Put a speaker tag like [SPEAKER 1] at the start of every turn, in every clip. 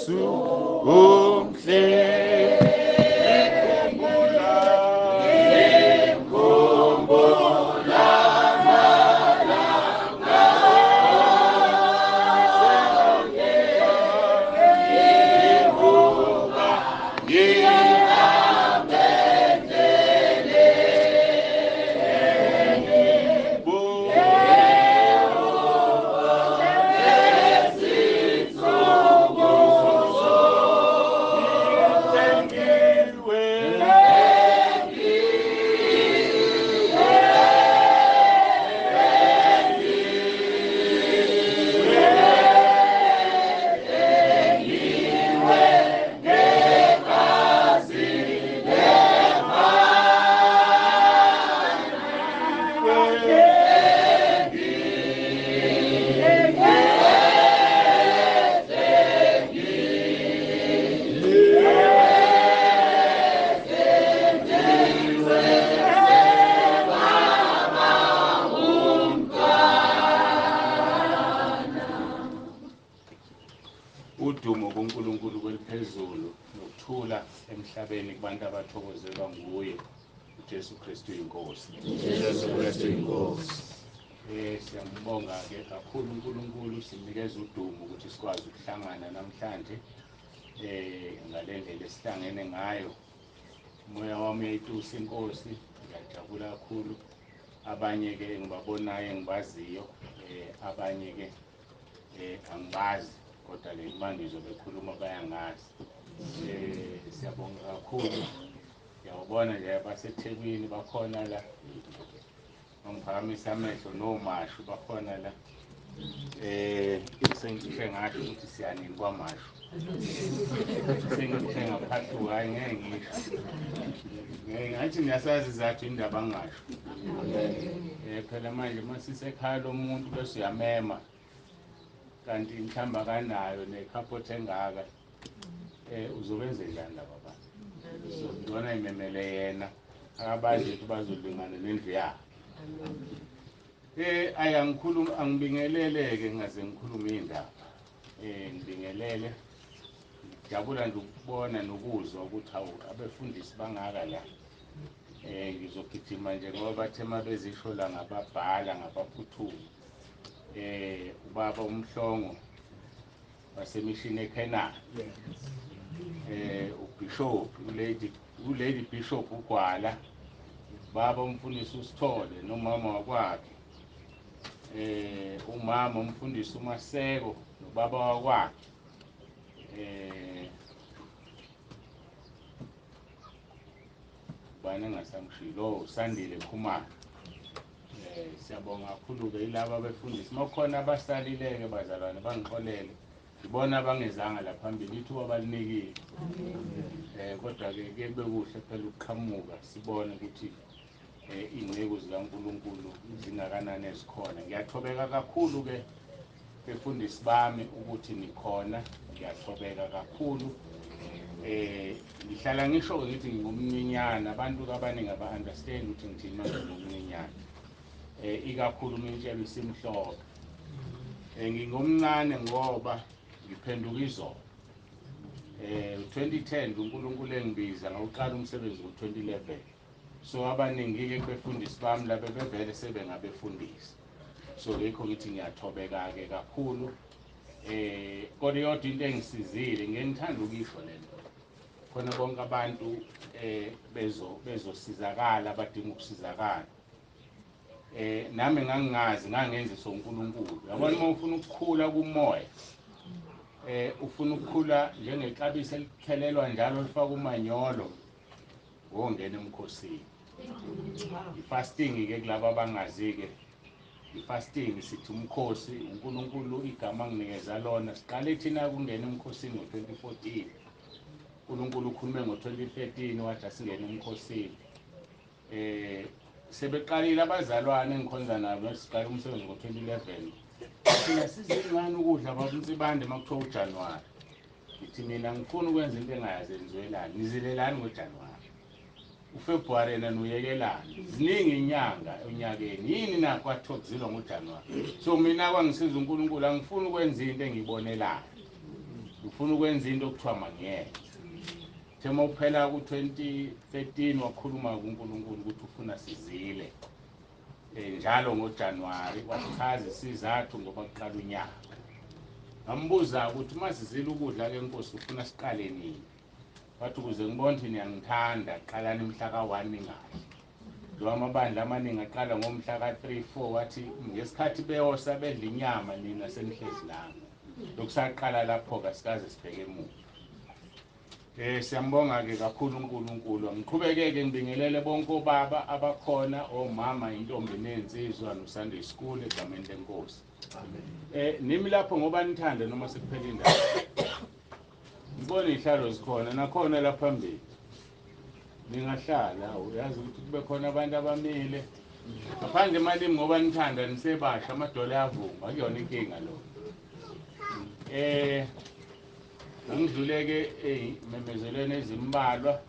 [SPEAKER 1] Jesu umhle udumo kuNkulunkulu kweliphezulu nokuthula emhlabeni kubantu abathokozelwa nguye uJesu Kristu inkosi.
[SPEAKER 2] Jesu Kristu inkosi.
[SPEAKER 1] Siyambonga ke kakhulu uNkulunkulu, sinikeza udumo ukuthi sikwazi ukuhlangana namhlanje ngalendlela esihlangene ngayo. Umoya wami uyayitusa inkosi, ngiyajabula kakhulu. Abanye ke engibabonayo engibaziyo, abanye ke angibazi, kodwa ke manje ngizobekhuluma bayangazi. Siyabonga kakhulu. Ngiyabona nje abaseThekwini bakhona la, ngiphakamisa amehlo noMashu bakhona la. Sengisho ngasho ukuthi siyanini kwaMashu, sengisho ngaphahluka, hayi ngeke ngisho, ngathi niyasazi izathu indaba ngingasho. Phela manje masisekhaya lomuntu bese uyamema kanti mhlawumbe akanayo nekhaphothe engaka, uzobenze njani laba bantu? So ngibona imemele yena, akabazi ukuthi bazolingana nendlu yakhe. Ayangikhuluma, angibingelele-ke, ngingaze ngikhulume indaba. Ngibingelele, ngijabula nje ukubona nokuzwa ukuthi hawu abefundisi bangaka la. Ngizogijima nje ngoba bathe uma bezisho la ngababhala ngabaphuthuma. Ubaba uMhlongo wasemishini eKhenana, uBishop uLady Bishop uGwala, baba umfundisi uSithole nomama wakwakhe, umama umfundisi uMaseko nobaba wakwakhe, bani engasamshilo Sandile Khumalo. Siyabonga kakhulu ke ilabo abefundisi. Makukhona abasalileke bazalwane bangixolele, ngibona abangezanga la phambili, ithuba balinikile. Kodwa ke kube kuhle phela ukuqhamuka sibone ukuthi iy'nceku zikaNkulunkulu zingakanani ezikhona. Ngiyathobeka kakhulu ke befundisi bami ukuthi nikhona, ngiyathobeka kakhulu. Ngihlala ngisho ngithi ngingumncinyana, abantu abaningi aba-understand ukuthi ngithini manje ngingumncinyana. Ikakhulu umintshelo isimhlophe. Ngingomncane ngoba ngiphenduka izolo. 2010 uNkulunkulu engibiza ngawuqala umsebenzi ngo-2011. So abaningi-ke kubefundisi bami laba bevele sebengabefundisi. So yikho ngithi ngiyathobeka-ke kakhulu. Kodwa yodwa into engisizile, ngeke ngithanda ukuyisho le nto. Khona bonke abantu bezosizakala, abadinga ukusizakala. Nami ngangingazi, ngangenziswa uNkulunkulu. Yabona uma ufuna ukukhula kumoya, ufuna ukukhula njengeklabisi elikhelelwa njalo lifaka umanyolo, wongena emkhosini. I-fasting ke kulabo abangazi-ke, i-fasting sithi umkhosi, uNkulunkulu igama anginikeza lona. Siqale thina kungena emkhosini ngo-2014. uNkulunkulu ukhulume ngo-2013 wathi asingene emkhosini. Sebeqalile abazalwane engikhonza nabo, siqale umsebenzi ngo-2011. Thina sizingane ukudla baba Nsibande uma kuthiwa uJanuwari. Ngithi mina ngifuna ukwenza into engayazenziwelani, nizilelani ngoJanuwari. uFebruwari yena nuyekelani, ziningi inyanga onyakeni, yini nakho kwathiwa kuzilwa ngoJanuwari. So mina kwangisiza uNkulunkulu, angifuni ukwenza into engiyibonelayo. Ngifuna ukwenza into okuthiwa mangiyenze. Thema uphela ku-2013 wakhuluma kuNkulunkulu ukuthi ufuna sizile njalo ngoJanuwari, wasichaza isizathu ngoba kuqala unyaka. Ngambuza ukuthi masizile ukudla ke Nkosi ufuna siqale nini? Wathi ukuze ngibone ukuthi niyangithanda qalani mhla ka-1 ningadli. Njengoba amabandla amaningi aqala ngomhla ka-3 4, wathi ngesikhathi beyosa bedla inyama nina senihlezi nami. Lokusaqala lapho-ke asikaze sibheke emuva. Siyambonga ke kakhulu uNkulunkulu. Ngiqhubeke-ke ngibingelele bonke obaba abakhona, omama, intombi nezinsizwa no-Sunday school egameni lenkosi. Amen. Nimi lapho ngoba nithanda noma sekuphela indaba. Ngibona izihlalo zikhona nakhona lapha phambili. Ningahlala, uyazi ukuthi kube khona abantu abamile. Ngaphandle emalimi ngoba nithanda nisebasha amadola ayavuma, akuyona inkinga lo. Angidluleke ezimemezelweni ezimbalwa.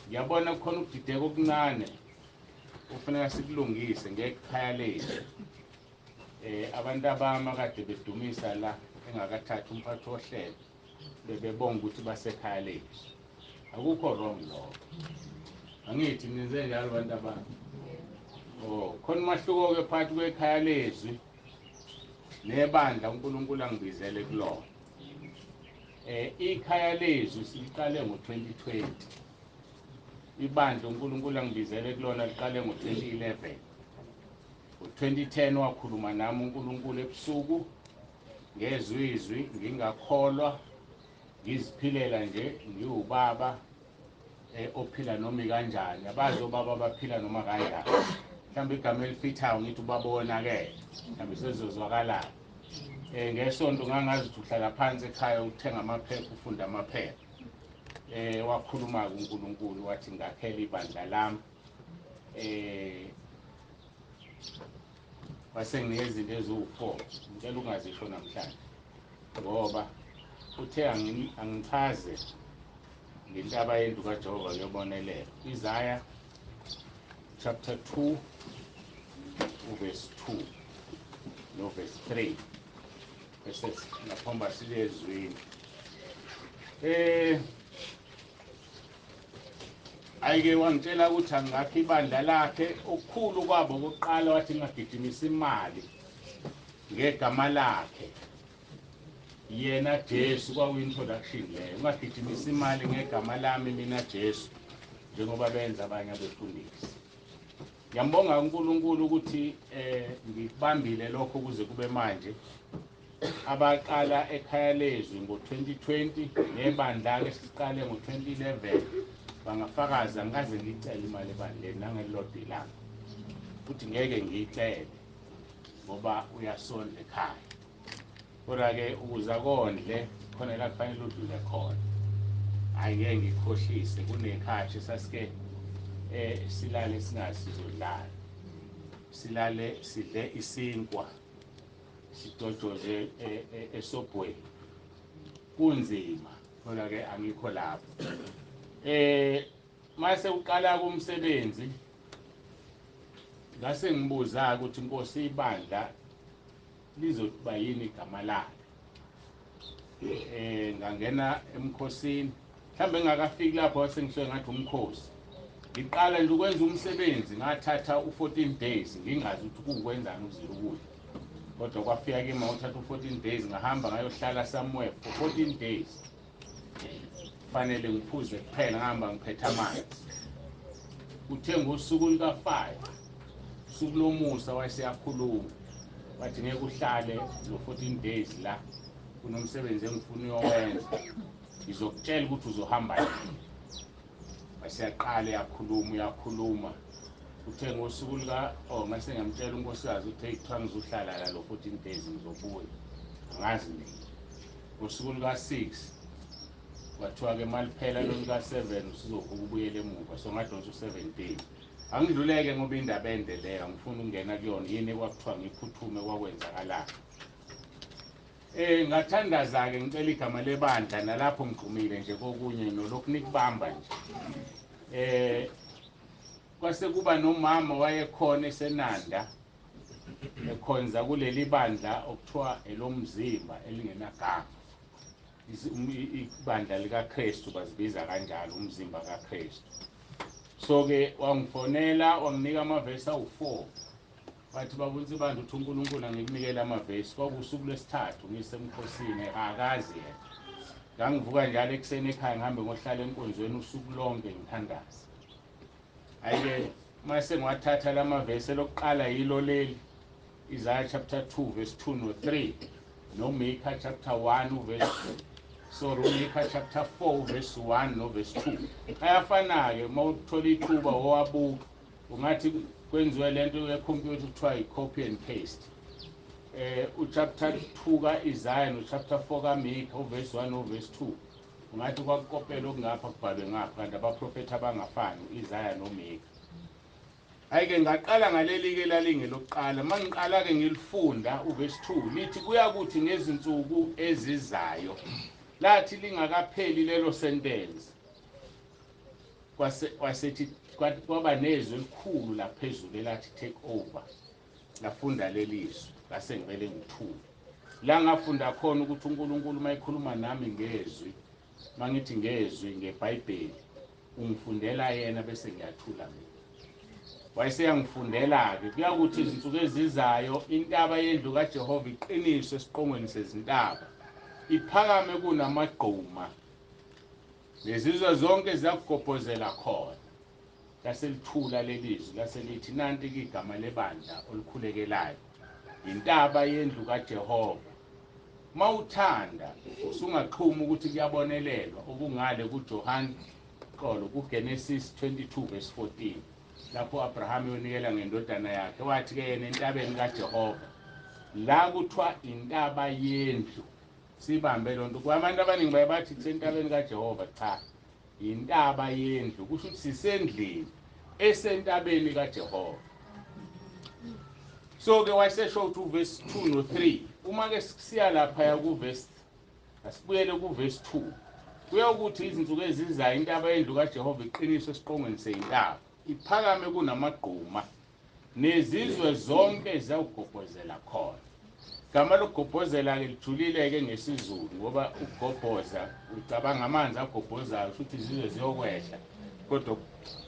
[SPEAKER 1] Ngiyabona kukhona ukudideka okuncane kufuneka sikulungise ngekhaya lethu. Abantu abama kade bedumisa la engakathathi umphathi wohlelo bebebonga ukuthi basekhaya lethu. Akukho wrong lokho. Angithi nenze njalo abantu abami. Oh, khona umahluko ke phakathi kwekhaya lezwi nebandla uNkulunkulu angibizele kulona. Ikhaya lezwi siliqale ngo-2020. Ibandla uNkulunkulu angibizele kulona liqale ngo-2011. Ngo-2010 wakhuluma nami uNkulunkulu ebusuku ngezwe izwi, ngingakholwa, ngiziphilela nje ngiwubaba ophila noma kanjani. Abazi obaba abaphila noma kanjani. Mhlawumbe igama elifithayo ngithi ubaba wonakele, mhlawumbe sezozwakalayo. Ngesonto ngangazi ukuthi uhlala phansi ekhaya uthenga amaphepha, ufunda amaphepha. Wakhuluma kuNkulunkulu wathi ngakhela ibandla lami. Wase nginezinto eziwu-4, ngicela ungazisho namhlanje ngoba uthe angichaze ngentaba yendlu kaJehova kuyobonelela. Isaiah chapter 2 verse 2 no verse 3 bese ngaphomba siye ezwini. Ayike wangitshela ukuthi angakhi ibandla lakhe. Okukhulu kwabo kokuqala wathi ngagijimisa imali ngegama lakhe yena Jesu. Kwaku-introduction leyo, ungagijimisa imali ngegama lami mina Jesu, njengoba benza abanye abefundisi. Ngiyambonga uNkulunkulu ukuthi ngikubambile lokho kuze kube manje. Abaqala ekhaya lezwi ngo-2020 nebandla ke siqale ngo-2011 bangafakaza angikaze ngiyicele imali ebandleni nangelilodwa ilanga, futhi ngeke ngiyicele ngoba uyasondla ekhaya. Kodwa-ke ukuze akondle khona la kufanele udlule khona. Hhayi, ngeke ngikhohlise, kunekhathi sasike silale singazi sizodlala, silale sidle isinkwa sijojoze esobhweni, kunzima. Kodwa-ke angikho lapho. Mase uqala kumsebenzi ngase ngibuza ukuthi Nkosi ibandla lizoba yini igama lalo. Ngangena emkhosini, mhlambe ngingakafiki lapho wase ngisuke ngathi umkhosi. Ngiqala nje ukwenza umsebenzi ngathatha u-14 days ngingazi ukuthi kuwukwenzani ukuzila ukudla, kodwa kwafika kimi ngothatha u-14 days ngahamba ngayohlala somewhere for 14 days. Fanele ngiphuze kuphela, ngihamba ngiphethe amanzi. Uthe ngosuku luka-5, usuku lomusa, wayeseyakhuluma wathi ngeke uhlale lo 14 days la, kunomsebenzi engifuna uyowenza, ngizokutshela ukuthi uzohamba nini. Waseyaqala uyakhuluma uyakhuluma. Uthe ngosuku luka ngase ngiyamtshela unkosikazi ukuthi hey, kuthiwa ngizohlala la lo 14 days ngizobuya, angazi nini. Ngosuku luka-6 kwathiwa-ke maliphela loluka-7 usuzovuka ubuyele emuva, so ngadonsa u-7 days. Angidluleke ngoba indaba ende leyo, angifuni ukungena kuyona. Yini ekwakuthiwa ngiphuthume, kwakwenzakalani? Ngathandaza-ke ngicela igama lebandla, nalapho ngigqumile nje kokunye nolokhu nikubamba nje. Kwase kuba nomama wayekhona esenanda ekhonza kuleli bandla okuthiwa elomzimba elingenagama. Ibandla likaKristu bazibiza kanjalo, umzimba kaKristu. So ke wangifonela wanginika amavesi awu4, wathi baba uNsibande uthi uNkulunkulu angikunikele amavesi. Kwakusuku lwesithathu ngisemkhosini, akazi yena. Ngangivuka njalo ekuseni ekhaya ngihambe ngohlala enkonzweni usuku lonke ngithandaza. Ayike mase ngiwathatha lamavesi, elokuqala yilo leli, Isaiah chapter 2 verse 2 no 3, no Micah chapter 1 verse, sorry, uMicah chapter 4 verse 1 no verse 2. Ayafana-ke, uma uthola ithuba owabuka ungathi kwenziwe lento yekhompyutha kuthiwa i-copy and paste. Uchapter 2 ka-Isaiah no-chapter 4 kaMicah, uverse 1 no-verse 2, ungathi kwakukopela okungapha kubhalwe ngapha, kanti abaprofethi abangafani, u-Isaiah noMicah. Hhayi-ke ngaqala ngaleli-ke lalingelokuqala. Uma ngiqala-ke ngilifunda uverse 2, lithi kuyakuthi ngezinsuku ezizayo. Lathi lingakapheli lelo sentence, kwasethi kwaba nezwi elikhulu laphezulu elathi take over. Lafunda lelizwi, ngase ngivele ngithule. La ngafunda khona ukuthi uNkulunkulu uma ekhuluma nami ngezwi, mangithi ngezwi ngeBhayibheli, ungifundela yena bese ngiyathula mina. Wayeseyangifundela-ke, kuyakuthi izinsuku ezizayo intaba yendlu kaJehova iqiniswe esiqongweni sezintaba, iphakame kunamagquma, nezizwe zonke ziyakugobhozela khona. Laselithula lelizwi, laselithi nanti-ke igama lebandla olukhulekelayo, intaba yendlu kaJehova. Mawuthanda usungaxhuma ukuthi kuyabonelelwa okungale kuJohn, xolo, kuGenesis 22 verse 14, lapho uAbraham yonikela ngendodana yakhe, wathi ke yena entabeni kaJehova, la kuthiwa intaba yendlu. Sibambe lonto. Kwabantu abaningi baye bathi kusentabeni kaJehova, cha, intaba yendlu, kusho ukuthi sisendlini esentabeni kaJehova. So ke wayesesho ukuthi uverse 2 no 3, uma ke siya lapha kuverse, asibuyele kuverse 2, kuyakuthi izinsuku ezizayo intaba yendlu kaJehova iqiniswe esiqongweni seyintaba, iphakame kunamagquma, nezizwe zonke ziyawugobhozela khona. Gama lokugobhozela-ke lijulile-ke ngesiZulu, ngoba ukugobhoza ucabanga amanzi agobhozayo, futhi izizwe ziyokwehla, kodwa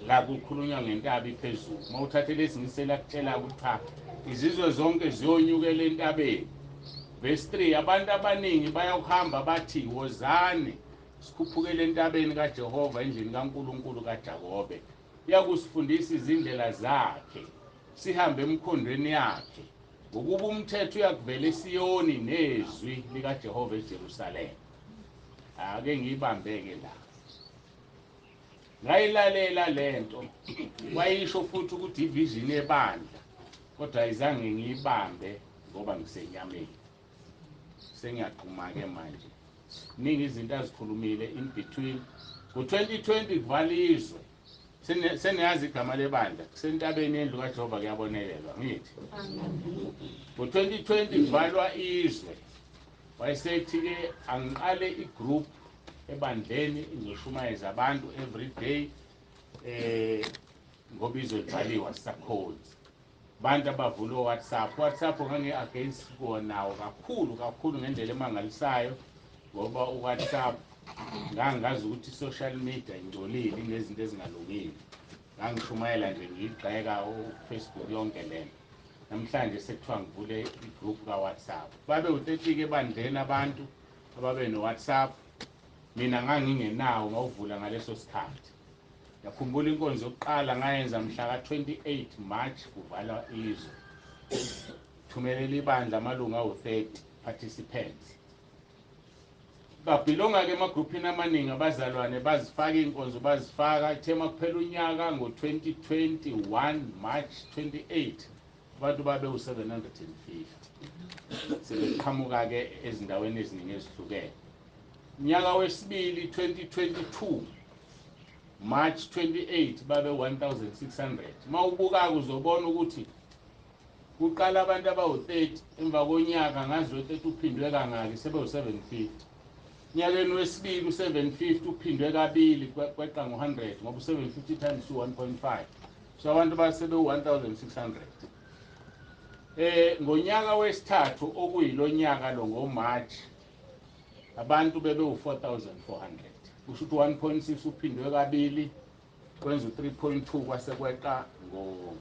[SPEAKER 1] la kukhulunywa ngentaba iphezulu. Uma uthathe lesi lakutshela ukuthi cha, izizwe zonke ziyonyukela entabeni. Verse 3, abantu abaningi bayakuhamba bathi, wozani sikhuphukele entabeni kaJehova, endlini kaNkulunkulu kaJakobe, iyakusifundisa izindlela zakhe, sihambe emkhondweni yakhe, ngokuba umthetho uyakuvela eSiyoni nezwi likaJehova eJerusalema. Ake ngiyibambeke la. Ngayilalela lento, wayisho futhi ukuthi ivision yebandla, kodwa ayizange ngiyibambe ngoba ngisenyameni. Sengiyaqhuma-ke manje, ningi izinto azikhulumile in between. Ngo-2020 kuvala izwe, seniyazi igama lebandla, kusentabeni yendlu kaJehova kuyabonelelwa, ngithi ngo-2020 kuvalwa izwe, wayesethi-ke angiqale igroup ebandleni ngizoshumayeza abantu every day, ngoba izwe livaliwe asisakhonzi. Abantu abavula o-WhatsApp, WhatsApp ngangi-against nawo kakhulu kakhulu ngendlela emangalisayo, ngoba u-WhatsApp ngangazi ukuthi i-social media ingcolile, inezinto ezingalungile. Ngangishumayela nje ngiyigxeka u-Facebook yonke lento. Namhlanje sekuthiwa ngivule igroup ka-WhatsApp, babe u-30-ke ebandleni abantu ababe no-WhatsApp. Mina ngangingenawo, ngawuvula ngaleso sikhathi. Ngiyakhumbula inkonzo yokuqala ngayenza mhla ka-28 March kuvalwa izwe, thumelela ibandla amalungu awu-30 participants. Babhilonga-ke emagruphini amaningi abazalwane, bazifaka iy'nkonzo, bazifaka. Ithe kuphela unyaka ngo-2021 March 28, abantu babe u-750, sebeqhamuka-ke ezindaweni eziningi ezihlukene. Unyaka wesibili 2022 March 28 babe 1600. Uma ubuka uzobona ukuthi kuqala abantu abawu-30, emva konyaka ngazi lo 30 uphindwe kangaki, sebe u-750. Nyakeni wesibili u-750 uphindwe kabili, kweqa ngo-100, ngoba u-750 times 2 1.5, so abantu basebe u-1600. Ngonyaka wesithathu okuyilonyaka lo ngoMarch Abantu bebe u4400, kusho ukuthi 1.6 uphindwe kabili kwenza u3.2, kwase kweqa ngo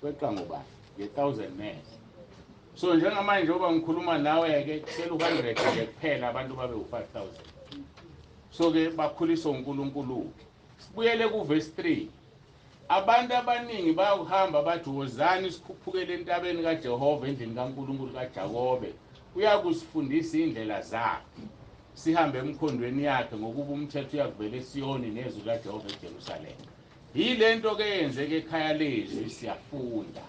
[SPEAKER 1] kweqa ngoba nge1000 men. So njengamanje njengoba ngikhuluma nawe ke kusele u100 nje kuphela, abantu babe u5000. So ke bakhuliswa uNkulunkulu. Sibuyele ku verse 3. Abantu abaningi bayakuhamba bathi, wozani sikhuphukele entabeni kaJehova, endlini kaNkulunkulu kaJakobe, uyakusifundisa indlela zakhe, sihambe emkhondweni yakhe, ngokuba umthetho uyakuvela eSiyoni nezwi kaJehova eJerusalema. Yilento ke yenzeke ekhaya lezwi, siyafunda.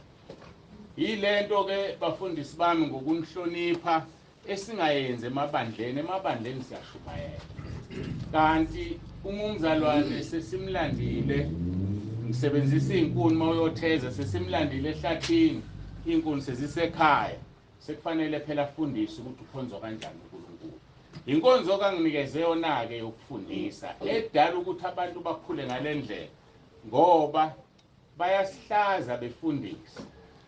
[SPEAKER 1] Yilento ke bafundisi bami, ngokunihlonipha, esingayenzi emabandleni. Emabandleni siyashumayela, kanti uma umzalwane sesimlandile, ngisebenzisa iy'nkuni uma uyotheza, sesimlandile ehlathini, iy'nkuni sezisekhaya, sekufanele phela afundise ukuthi ukhonzwa kanjani uNkulunkulu. Inkonzo kanginikeze yona-ke yokufundisa edala ukuthi abantu bakhule ngale ndlela, ngoba bayasihlaza befundisa,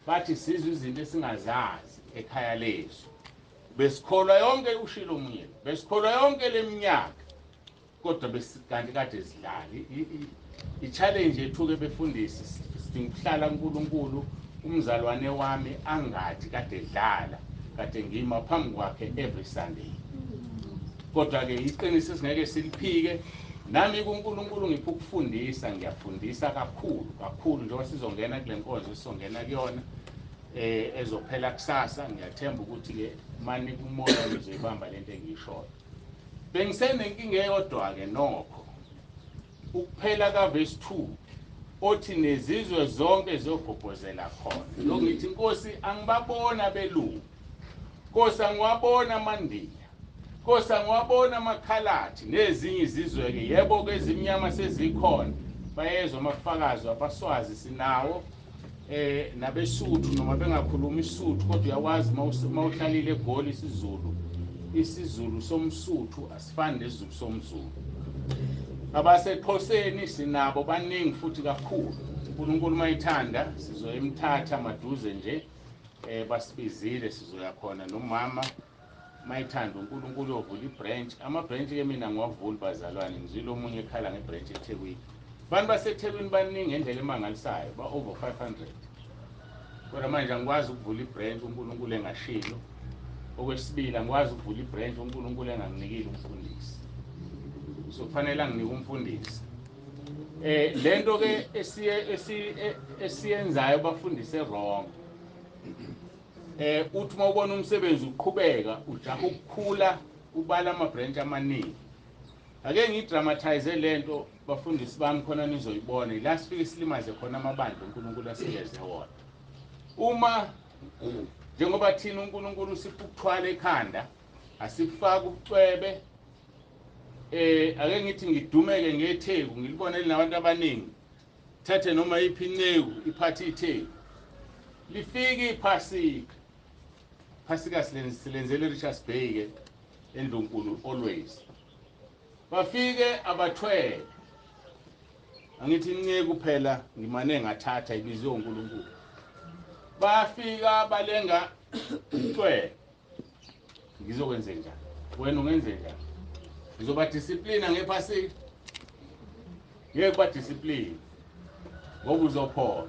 [SPEAKER 1] bathi sizwe izinto esingazazi ekhaya lethu. Besikholwa yonke, ushilo omunye, besikholwa yonke leminyaka, kodwa kanti kade sidlala. I-challenge yethu-ke befundisi, sidinga ukuhlala uNkulunkulu, umzalwane wami angathi kade edlala, kade ngima phambi kwakhe every Sunday. Kodwa-ke iqiniso esingeke siliphike, nami kuNkulunkulu ngipha ukufundisa, ngiyafundisa kakhulu kakhulu, njengoba sizongena kule nkonzo esizongena kuyona ezophela kusasa. Ngiyathemba ukuthi-ke mani kumoya nizoyibamba lento engiyishoyo. Bengisenenkinga eyodwa-ke nokho, ukuphela kaverse 2 othi nezizwe zonke ziyogobhozela khona. Lokhu ngithi, Nkosi, angibabona abelungu, Nkosi, angiwabona amaNdiya, Nkosi, angiwabona amakhalathi nezinye izizwe-ke. Yebo-ke ezimnyama sezikhona, bayezwa amafakazi, abaswazi sinawo, nabesuthu, noma bengakhuluma isuthu, kodwa uyawazi mawuhlalile eGoli isiZulu, isiZulu somsuthu asifani nesiZulu somZulu. AbaseXhoseni sinabo baningi futhi kakhulu. uNkulunkulu mayithanda sizoyimthatha maduze nje, basibizile, sizoya khona nomama mayithanda uNkulunkulu uyovula ibranch. Ama-branch ke mina ngiwavuli bazalwane, ngizwile omunye ekhala ngebranch eThekwini. Abantu baseThekwini baningi ngendlela emangalisayo, ba-over 500, kodwa manje angikwazi ukuvula ibranch uNkulunkulu engashilo. Okwesibili, angikwazi ukuvula ibranch uNkulunkulu enganginikile umfundisi, so kufanele anginike umfundisi. Lento ke esiyenzayo bafundise wrong. Uthi uma ubona umsebenzi uqhubeka, ujaha ukukhula, ubala ama-branch amaningi. Ake ngidramatize lento bafundisi bami, khona nizoyibona ila sifike silimaze khona amabandla uNkulunkulu asikeze wona. Uma njengoba thina uNkulunkulu sipha ukuthwala ekhanda, asifaka ubucwebe, ake ngithi ngidumeke ngeTheku, ngilibone linabantu abaningi, thathe noma iphi inceku iphathe iTheku, lifike iphasika, phasika silenzele Richards Bay ke endlunkulu always, bafike abathwele. Angithi inceku phela ngimane ngathatha, ibizwe uNkulunkulu, bafika balenga ucwele. Ngizokwenze njani? Wena ungenze njani? Ngizoba discipline ngephasika? Ngeke ba discipline, ngoba uzophola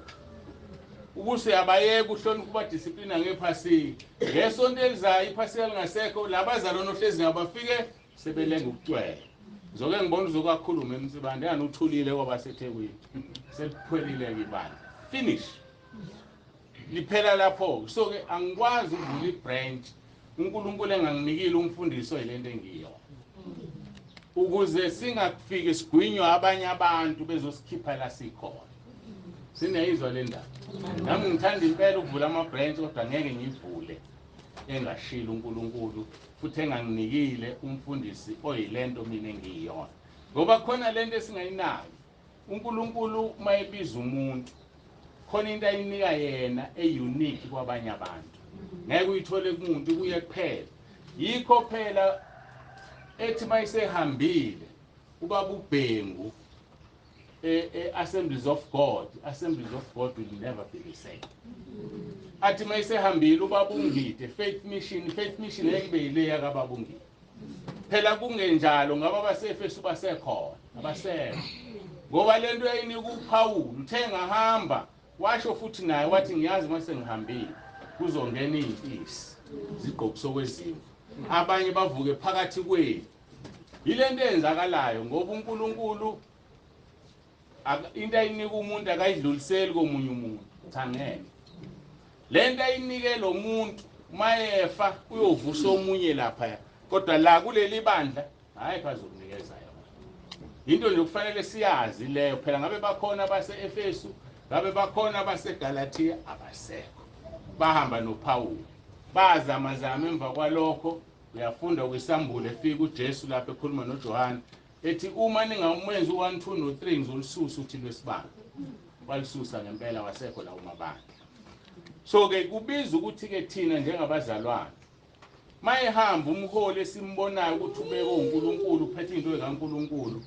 [SPEAKER 1] ubuse abayeke uhlonipha ukuba discipline ngephasika. Ngesonto elizayo iphasika lingasekho, labazalwane ohlezi nabo bafike sebelenga ubucwele. Ngizoke ngibona uzokakhuluma emsibande yani uthulile kwabaseThekwini, seliphwelile-ke ibandla, finish, liphela lapho. So-ke angikwazi ukuvula ibranch uNkulunkulu enganginikile umfundisi oyilento engiyona, ukuze singafiki sigwinywa abanye abantu bezosikhipha la sikhona. Sineyizwa le ndaba. Nami ngithanda impela ukuvula ama-branch, kodwa ngeke ngivule engashilo uNkulunkulu futhi enganginikile umfundisi oyilento mina engiyiyona, ngoba khona lento esingayinaki. uNkulunkulu uma ebiza umuntu, khona into ayinika yena e-unique kwabanye abantu, ngeke uyithole kumuntu, kuye kuphela. Yikho phela ethi mayisehambile ubaba uBhengu, Assemblies of God, Assemblies of God will never be the same. Athi mayisehambile ubaba uNgide, Faith Mission, Faith Mission ngeke ibe yileya kababa uNgide. Phela kungenjalo ngabe abaseEfesu basekhona, abasekho. Ngoba lento yayinika uPaul, uthe ngahamba washo futhi naye wathi ngiyazi mase ngihambile kuzongena izimpisi zigqokisa okwezimvu, abanye bavuke phakathi kwenu. Yilento eyenzakalayo ngoba uNkulunkulu into ayinika umuntu akayidluliseli komunye umuntu. Cha, ngeke. Lento ayinike lo muntu mayefa uyovusa omunye lapha, kodwa la kuleli bandla hayi bazokunikeza yona. Into nje kufanele siyazi leyo. Phela ngabe bakhona abase-Efesu, ngabe bakhona abaseGalatia, abasekho. Bahamba noPaul, bazamazama. Emva kwalokho uyafunda kwisambulo, efika uJesu lapho ekhuluma noJohane ethi uma ningamenzi u-1 2 no-3 ngizolisusa uthi lwesibani. Walisusa ngempela, wasekho lawo mabandla. So-ke kubiza ukuthi-ke thina njengabazalwane, mayehamba umholi esimbonayo ukuthi ubeke uNkulunkulu, uphethe into kaNkulunkulu,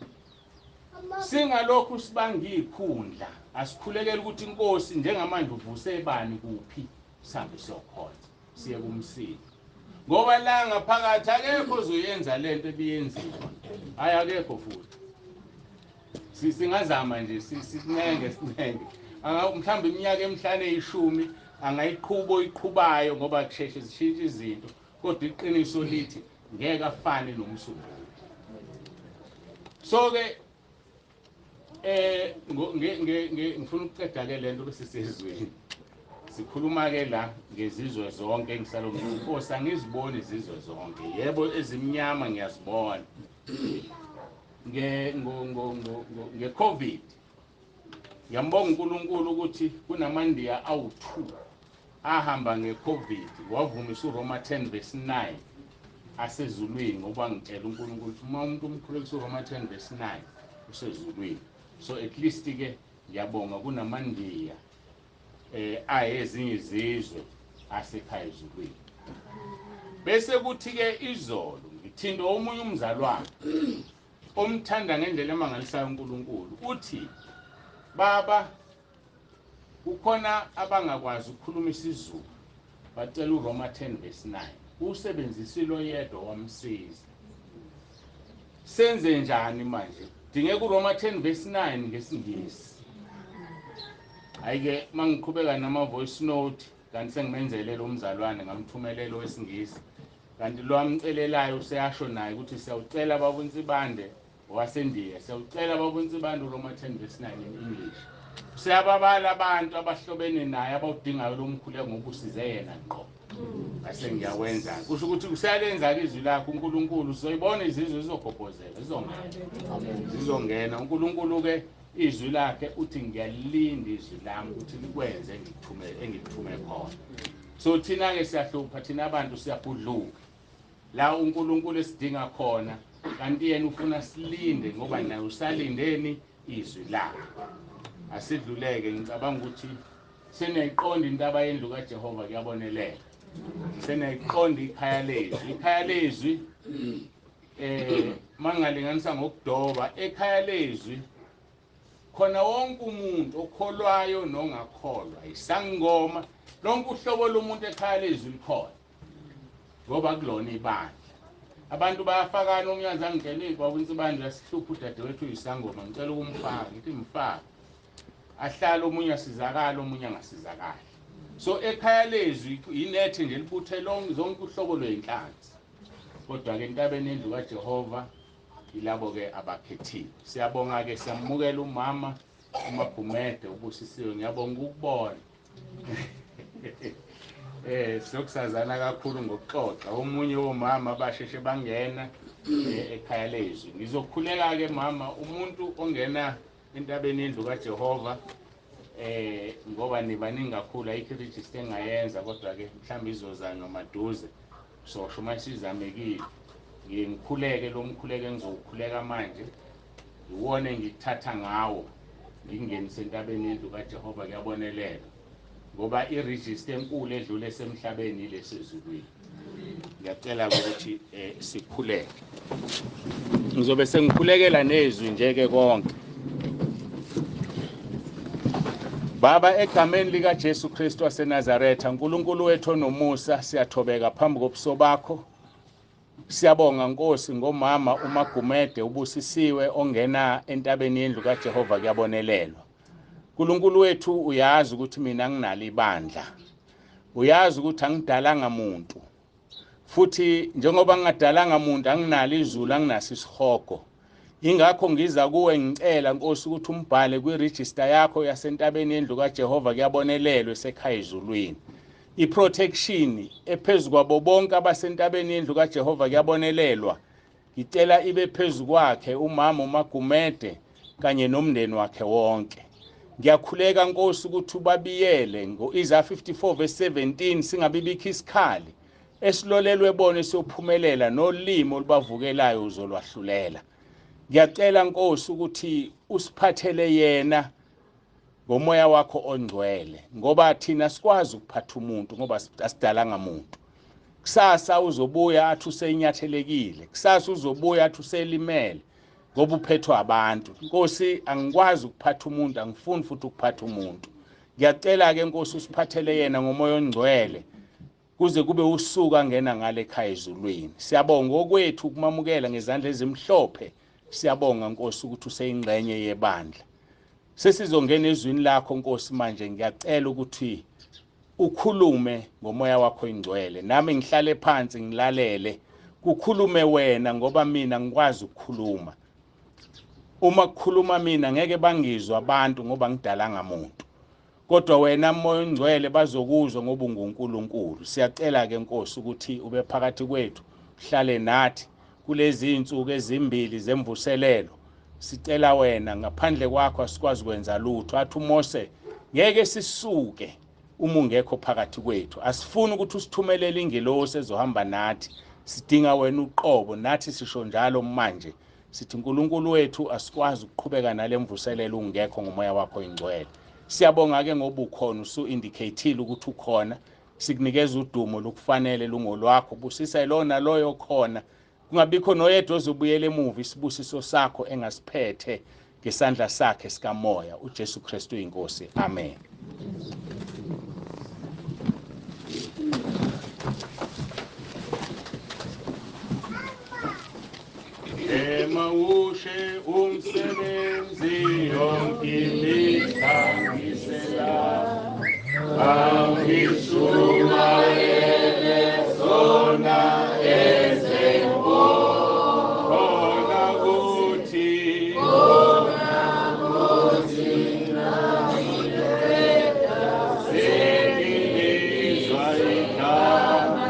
[SPEAKER 1] singalokhu sibanga ikhundla. Asikhulekele ukuthi inkosi njengamanje uvuse bani kuphi, sihambe siyokhonza, siye kumsila, ngoba la ngaphakathi akekho ozoyenza lento ebiyenziwa. Hayi, akekho futhi. Singazama nje sisinenge sinenge, mhlawumbe iminyaka emihlanu eyishumi angayiqhuba oyiqhubayo, ngoba kusheshe zishintshe izinto, kodwa iqiniso lithi ngeke afane nomsunguli. So ke ngifuna ukuqeda ke lento bese sezweni. Sikhuluma ke la ngezizwe zonke. Ngisalo Nkosi, angiziboni izizwe zonke. Yebo, ezimnyama ngiyazibona. Nge ngo ngo nge COVID ngiyambonga uNkulunkulu ukuthi kunamandiya awu2 ahamba ngeCovid, wavumisa uRoma 10 verse 9 asezulwini, ngoba ngitshela uNkulunkulu ukuthi uma umuntu umkhulekisa uRoma 10 verse 9 usezulwini. So at least ke ngiyabonga kunamandiya ayezinye izizwe asekhaya ezulwini. Bese kuthi ke izolo ngithinta omunye umzalwane omthanda ngendlela emangalisayo uNkulunkulu, uthi baba kukhona abangakwazi ukukhuluma isiZulu, bacela uRoma 10 verse 9, usebenzisile oyedwa wamsiza. Senze njani manje? Dingeka uRoma 10 verse 9 ngesingisi. Hayi-ke, mangiqhubeka nama-voice note, kanti sengimenzele lo mzalwane, ngamthumelela owesingisi, kanti lo amcelelayo useyasho naye ukuthi siyawucela baba uNsibande wasendiya, siyawucela baba uNsibande uRoma 10 verse 9 in English. Siyababala abantu abahlobene naye abawudingayo lo mkhuleko, ngoba usize yena ngqo. Bese ngiyawenza, kusho ukuthi useyalenza-ke izwi lakho uNkulunkulu. Sizoyibona izizwe zizogobhozela, zizongena, zizongena. uNkulunkulu-ke izwi lakhe uthi ngiyalinda izwi lami ukuthi likwenze engikuthume engikuthume khona. So thina-ke siyahlupha, thina abantu siyabhudluka la uNkulunkulu esidinga khona, kanti yena ufuna silinde ngoba naye usalindeni izwi lakhe. Asidluleke. Ngicabanga ukuthi seniyayiqonda intaba yendlu kaJehova kuyabonelela, seniyayiqonda ikhaya lezwi. Ikhaya lezwi, mangalinganisa ngokudoba, ekhaya lezwi khona wonke umuntu okholwayo nongakholwa, isangoma, lonke uhlobo lomuntu ekhaya lezwi likhona, ngoba kulona ibandla abantu bayafakana. Omunye azangitshela, baba uNsibande uyasihlupha, udadewethu uyisangoma, ngicela ukumfaka. Ngithi mfaka, ahlala, omunye asizakala, omunye angasizakali. So ekhaya lezwi inethe nje libuthe lonke zonke uhlobo lwey'nhlanzi, kodwa-ke entabeni endlu kaJehova yilabo-ke abakhethiwe. Siyabonga-ke, siyamukela umama uMagumede, ubusisiwe. Ngiyabonga ukubona. Siyokusazana kakhulu ngokuxoxa. Omunye womama abasheshe bangena ekhaya lezwi. Ngizokhuleka ke mama, umuntu ongena entabeni yendlu kaJehova, ngoba nibaningi kakhulu, ayikho iregister engayenza, kodwa ke mhlawumbe izozanywa maduze. Sosho uma isizamekile, ngiye ngikhuleke lo mkhuleko engizowukhuleka manje, iwona engikuthatha ngawo ngingenise entabeni yendlu kaJehova kuyabonelela, ngoba iregister enkulu edlule esemhlabeni ilesezulwini. Ngiyacela ukuthi sikhuleke. Ngizobe sengikhulekela nezwi nje ke konke. Baba, egameni lika Jesu Kristu waseNazaretha, uNkulunkulu wethu onomusa, siyathobeka phambi kobuso bakho. Siyabonga Nkosi ngomama uMagumede ubusisiwe ongena entabeni yendlu kaJehova kuyabonelelwa. uNkulunkulu wethu uyazi ukuthi mina nginalo ibandla. Uyazi ukuthi angidalanga muntu. Futhi njengoba ngingadalanga muntu anginalo izulu, anginaso isihogo. Ingakho ngiza kuwe ngicela Nkosi ukuthi umbhale kwiregister yakho yasentabeni yendlu kaJehova kuyabonelelwa esekhaya ezulwini. I-protection ephezu kwabo bonke abasentabeni yendlu kaJehova kuyabonelelwa. Ngicela ibe phezu kwakhe umama uMagumede kanye nomndeni wakhe wonke. Ngiyakhuleka Nkosi ukuthi ubabiyele ngo-Isaiah 54 verse 17 singabibikho isikhali esilolelwe bona esiyophumelela nolimi olubavukelayo uzolwahlulela. Ngiyacela Nkosi ukuthi usiphathele yena ngomoya wakho ongcwele, ngoba thina sikwazi ukuphatha umuntu ngoba asidalanga muntu. Kusasa uzobuya athi usenyathelekile, kusasa uzobuya athi uselimele ngoba uphethwe abantu. Nkosi, angikwazi ukuphatha umuntu, angifuni futhi ukuphatha umuntu. Ngiyacela ke Nkosi usiphathele yena ngomoya ongcwele kuze kube usuka ngena ngale ekhaya ezulwini. Siyabonga okwethu ukumamukela ngezandla ezimhlophe. Siyabonga Nkosi ukuthi useyingxenye yebandla. Sesizongena ezwini lakho Nkosi manje, ngiyacela ukuthi ukhulume ngomoya wakho ingcwele, nami ngihlale phansi ngilalele, kukhulume wena ngoba mina ngikwazi ukukhuluma. Uma kukhuluma mina ngeke bangizwa abantu ngoba ngidalanga muntu, kodwa wena moya ongcwele bazokuzwa ngoba unguNkulunkulu. Siyacela ke Nkosi ukuthi ube phakathi kwethu, uhlale nathi kulezi insuku ezimbili zemvuselelo. Sicela wena, ngaphandle kwakho asikwazi kwenza lutho. Athi uMose, ngeke sisuke uma ungekho phakathi kwethu. Asifuni ukuthi usithumelele ingelosi ezohamba nathi, sidinga wena uqobo. Nathi sisho njalo manje, sithi uNkulunkulu wethu asikwazi ukuqhubeka nale mvuselelo ungekho ngomoya wakho ingcwele. Siyabonga ke ngoba ukhona, usu-indicate-ile ukuthi ukhona. Sikunikeza udumo lokufanele lungolwakho. Busisa lona loyo khona, kungabikho noyedwa ozobuyela emuva, isibusiso sakho engasiphethe ngesandla sakhe sikamoya, uJesu Kristu inkosi. Amen. Emawushe umsebenzi yonke imihla ngisela, angishumayele zona ezenkulu, khona kuthi sengilizwa igama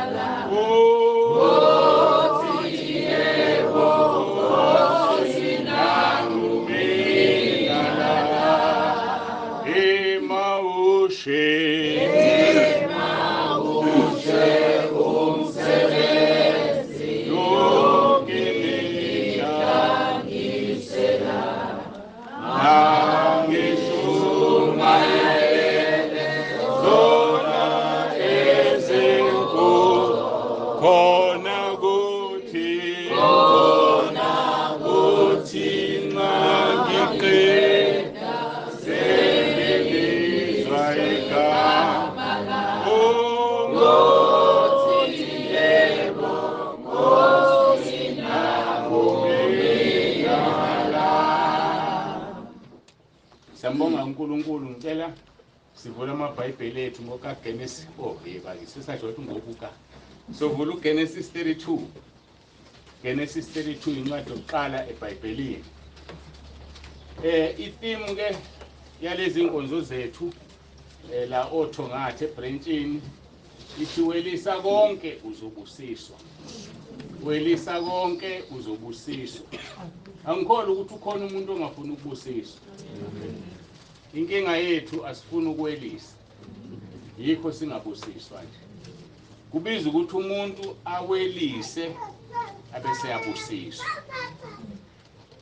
[SPEAKER 1] Siyambonga uNkulunkulu. Ngicela sivule amaBhayibheli ethu ngokaGenesis. Oh yeba, sisasho ukuthi ngokuka. Sovula uGenesis 32. Genesis 32 incwadi yokuqala eBhayibhelini. I-theme ke yalezi inkonzo zethu la oThongathi ebranchini ithi welisa konke uzobusiswa. Welisa konke uzobusiswa. Angikholwa ukuthi ukhona umuntu ongafuni ukubusiswa. Inkinga yethu asifuni ukwelisa, yikho singabusiswa nje. Kubiza ukuthi umuntu awelise abese yabusiswa.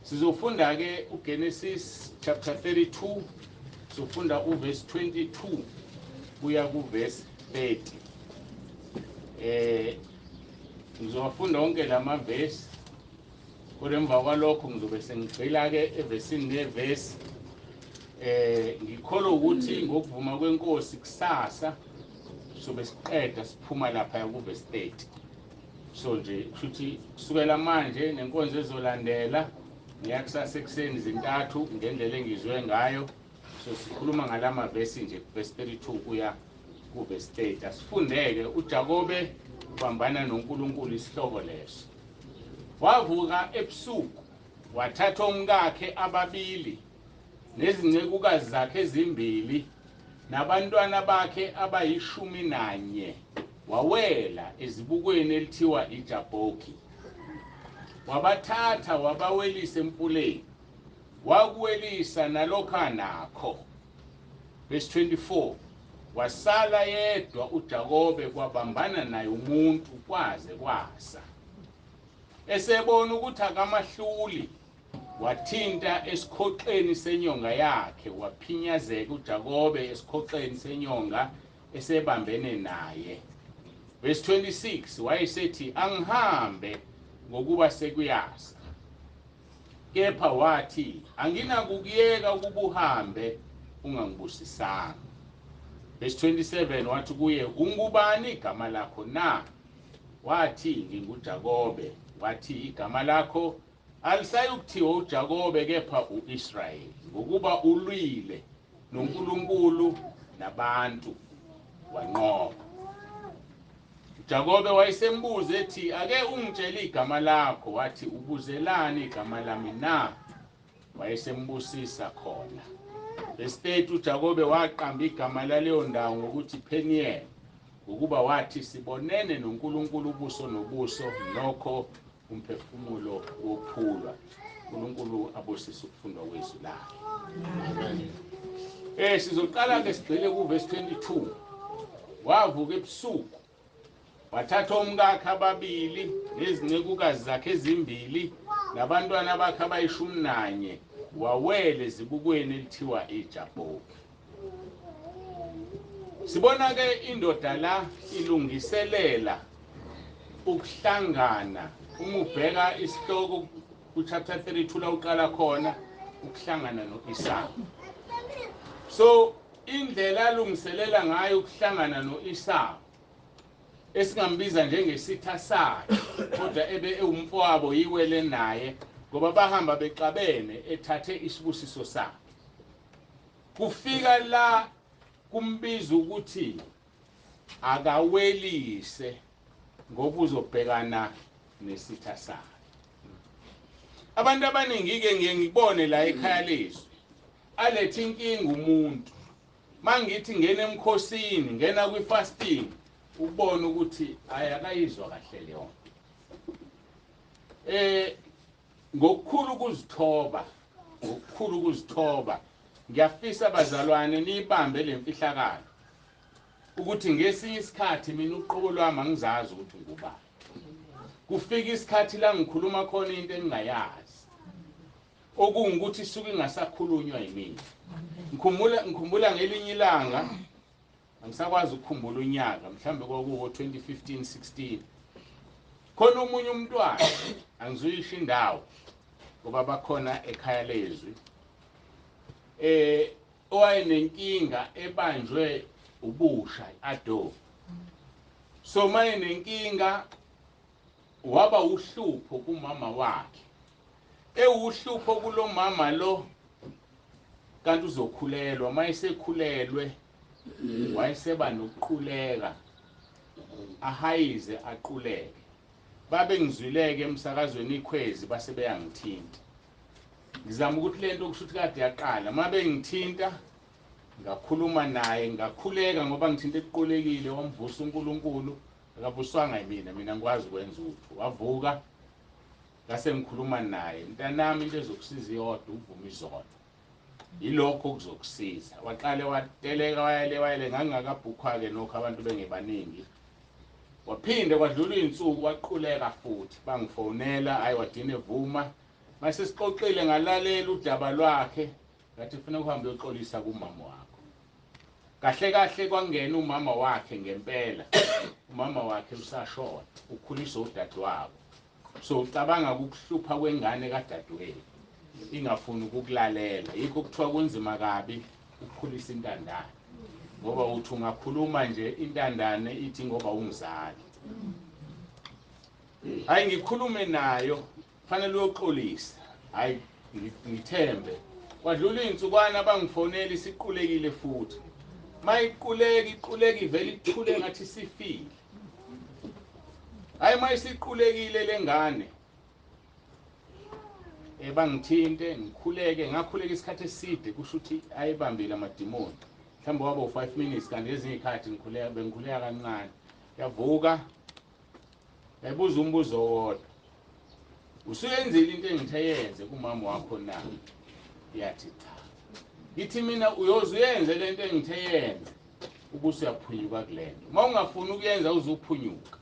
[SPEAKER 1] Sizofunda ke uGenesis chapter 32, sofunda uverse 22 kuya kuverse 30. Ngizowafunda wonke lamavesi, kodwa emva kwalokho ngizobe sengigxila ke evesini nevesi. Ngikholwa ukuthi ngokuvuma kwenkosi kusasa sobe siqeda siphuma lapha kuverse 30. So nje kushuthi kusukela manje nenkonzo ezolandela ngiyakusasa ekuseni zintathu ngendlela engizwe ngayo. So sikhuluma ngalama verse nje, verse 32 kuya ku verse 30. Asifundeke uJakobe ubambana noNkulunkulu, isihloko leso. Wavuka ebusuku wathatha umkakhe ababili nezincekukazi zakhe ezimbili nabantwana bakhe abayi-11, wawela ezibukweni elithiwa iJabhoki. Wabathatha wabawelisa emfuleni, wakuwelisa nalokho anakho. Verse 24, wasala yedwa uJakobe, kwabambana naye umuntu kwaze kwasa. Esebona ukuthi akamahluli, wathinta esikhoxeni senyonga yakhe, waphinyazeka uJakobe esikhoxeni senyonga esebambene naye. Verse 26, wayesethi angihambe ngokuba sekuyasa. Kepha wathi anginakukuyeka ukuba uhambe ungangibusisanga. Verse 27, wathi kuye ungubani igama lakho na? Wathi nginguJakobe. Wathi igama lakho alisayukuthiwa uJakobe kepha uIsrayeli, ngokuba ulwile noNkulunkulu nabantu wanqoba. uJakobe wayesembuza ethi ake ungitshele igama lakho. Wathi ubuzelani igama lami na? Wayesembusisa khona. Verse 30, uJakobe waqamba igama laleyo ndawo ngokuthi Peniel, ngokuba wathi sibonene noNkulunkulu ubuso nobuso, nokho umphefumulo wophulwa. uNkulunkulu abusise ukufundwa kwezwi lakhe. Amen. Sizoqala ke sigxile ku verse 22. Wavuka ebusuku wathatha umkakhe ababili nezincekukazi zakhe ezimbili nabantwana bakhe abayi-11, wawele ezibukweni elithiwa iJabhoki. Sibona ke indoda la ilungiselela ukuhlangana. Uma ubheka isihloko ku chapter 32 la uqala khona ukuhlangana noIsaka. So indlela alungiselela ngayo ukuhlangana noIsaka, esingambiza njengesitha sakhe, kodwa ebe ewumfowabo yiwele naye, ngoba bahamba bexabene ethathe isibusiso sakhe. Kufika la kumbiza ukuthi akawelise ngoba uzobhekana nesitha sakhe. Abantu abaningi ke ngiye ngibone la ekhaya lezwi alethe inkinga umuntu. Mangithi ngena emkhosini, ngena kwi-fasting, ubone ukuthi ayakayizwa kahle leyo nto. Ngokukhulu ukuzithoba, ngokukhulu ukuzithoba, ngiyafisa bazalwane niyibambe lemfihlakalo ukuthi ngesinye isikhathi mina uqobo lwami angizazi ukuthi ngubani. Kufika isikhathi la ngikhuluma khona into engingayazi, okungukuthi isuke ingasakhulunywa yimina. Ngikhumbula ngelinye ilanga, angisakwazi ukukhumbula unyaka, mhlambe kwakuwo 2015 16, khona omunye umntwana, angizuyisho indawo ngoba bakhona ekhaya lezwi, owayenenkinga ebanjwe ubusha ado. So mayenenkinga waba uhlupho kumama wakhe, ewuhlupho kulomama lo, kanti uzokhulelwa. Mayesekhulelwe wayeseba nokuquleka, ahayize aquleke. Babe ngizwileke emsakazweni ikhwezi base beyangithinta. Ngizama ukuthi lento kusho ukuthi kade yaqala. Mabe ngithinta ngakhuluma naye, ngakhuleka ngoba ngithinta ekuqulekile, wamvusa uNkulunkulu. Akavuswanga yimina, mina ngikwazi ukwenza utho. Wavuka ngase ngikhuluma naye, mntanami into ezokusiza iyodwa ukuvuma izono, yilokho okuzokusiza. Waqale wateleka wayale wayale, ngangingakabhukhwa-ke nokho abantu bengebaningi. Waphinde kwadlula iy'nsuku waquleka futhi, bangifonela, hhayi wadina evuma. Mase sixoxile ngalalela udaba lwakhe, ngathi funa uhambe uyoxolisa kumama wakho. Kahle kahle kwangena umama wakhe ngempela, umama wakhe usashona, ukhuliswa udadewabo. So ucabanga ukuhlupha kwengane kadadewenu ingafuni ukukulalela. Yikho kuthiwa kunzima kabi ukukhulisa intandane, ngoba uthi ungakhuluma nje intandane ithi ngoba ungizali. Hayi, ngikhulume nayo, fanele uyoxolisa. Hayi, ngithembe. Kwadlula iy'nsukwana, bangifonela, isiqulekile futhi. Mayiquleka, iquleka ivele ithule ngathi sifile. Hayi, mayisiqulekile lengane, bangithinte, ngikhuleke, ngakhuleka isikhathi eside, kusho ukuthi ayibambile amadimoni. Mhlawumbe waba u5 minutes, kanti ezinye izikhathi ngikhuleka, bengikhuleka kancane. Yavuka, yayibuza umbuzo owodwa: "Usuyenzile into engithe yenze kumama wakho na?" Yathi cha. Ngithi mina, "Uyoze uyenze lento engithe yenze, ubuse uyaphunyuka kulento. Uma ungafuni ukuyenza, uzuphunyuka."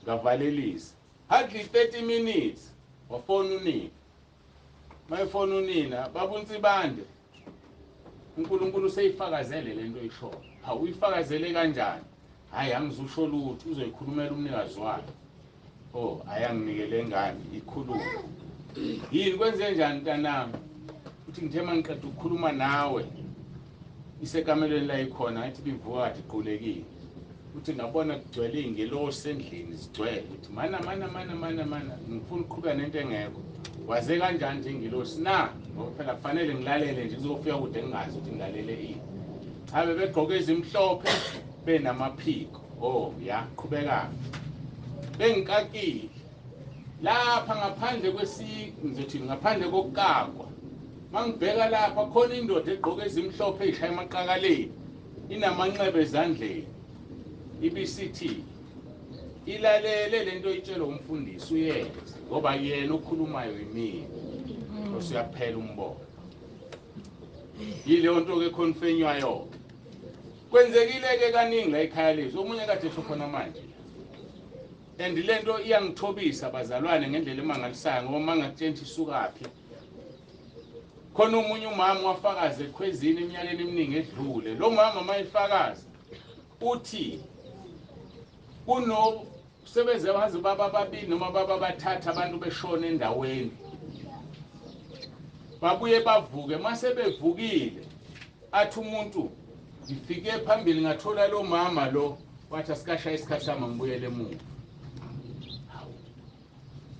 [SPEAKER 1] Ngavalelisa. Hardly 30 minutes, wafona unina. Mayifona unina, "BabuNsibande, uNkulunkulu useyifakazele lento oyishoyo." "Hawu, uyifakazele kanjani?" "Hayi, angizusho lutho, uzoyikhulumela umnikazi wayo." Oh, ayanginikele ngane ikhulume. "Yini, kwenze njani mntanami?" Uthi, "Ngithe mangiqeda ukukhuluma nawe isekamelweni la ikhona, ngathi bivuka kade iqulekile." Uthi, "Ngabona kugcwele iy'ngelosi endlini, zigcwele." Uthi, "Mana, mana, mana, mana, mana, ngifuna ukuqhubeka nento engekho. Waze kanjani nje ingelosi na? Ngoba phela kufanele ngilalele nje, kuzofika kude ngingazi ukuthi ngilalele ini." Cha, bebegqoke ezimhlophe, benamaphiko. Oh ya, qhubeka. Bengikakile lapha ngaphandle kwesi, ngizothi ngaphandle kokukakwa. Mangibheka lapha, khona indoda egqoke ezimhlophe, eyishaya emaqakaleni, inamanxeba ezandleni. Ibisithi, "Ilalele lento oyitshelwa umfundisi, uyenze, ngoba yena okhulumayo yimina." Usuyaphela umbono. Yileyo nto ke confirmwayo. Kwenzekile ke kaningi la ekhaya lethu, omunye kade esho khona manje. And lento iyangithobisa, bazalwane, ngendlela emangalisayo, ngoba mangakutshela isukaphi. Khona omunye umama wafakaza ekhwezini eminyakeni eminingi edlule. Lo mama mayifakaza uthi kuno sebeze baze baba babili noma baba bathatha abantu beshona endaweni, babuye bavuke. Mase bevukile, athi umuntu, "Ngifike phambili, ngathola lo mama lo, wathi asikashaya isikhathi sami, ngibuyele emuva."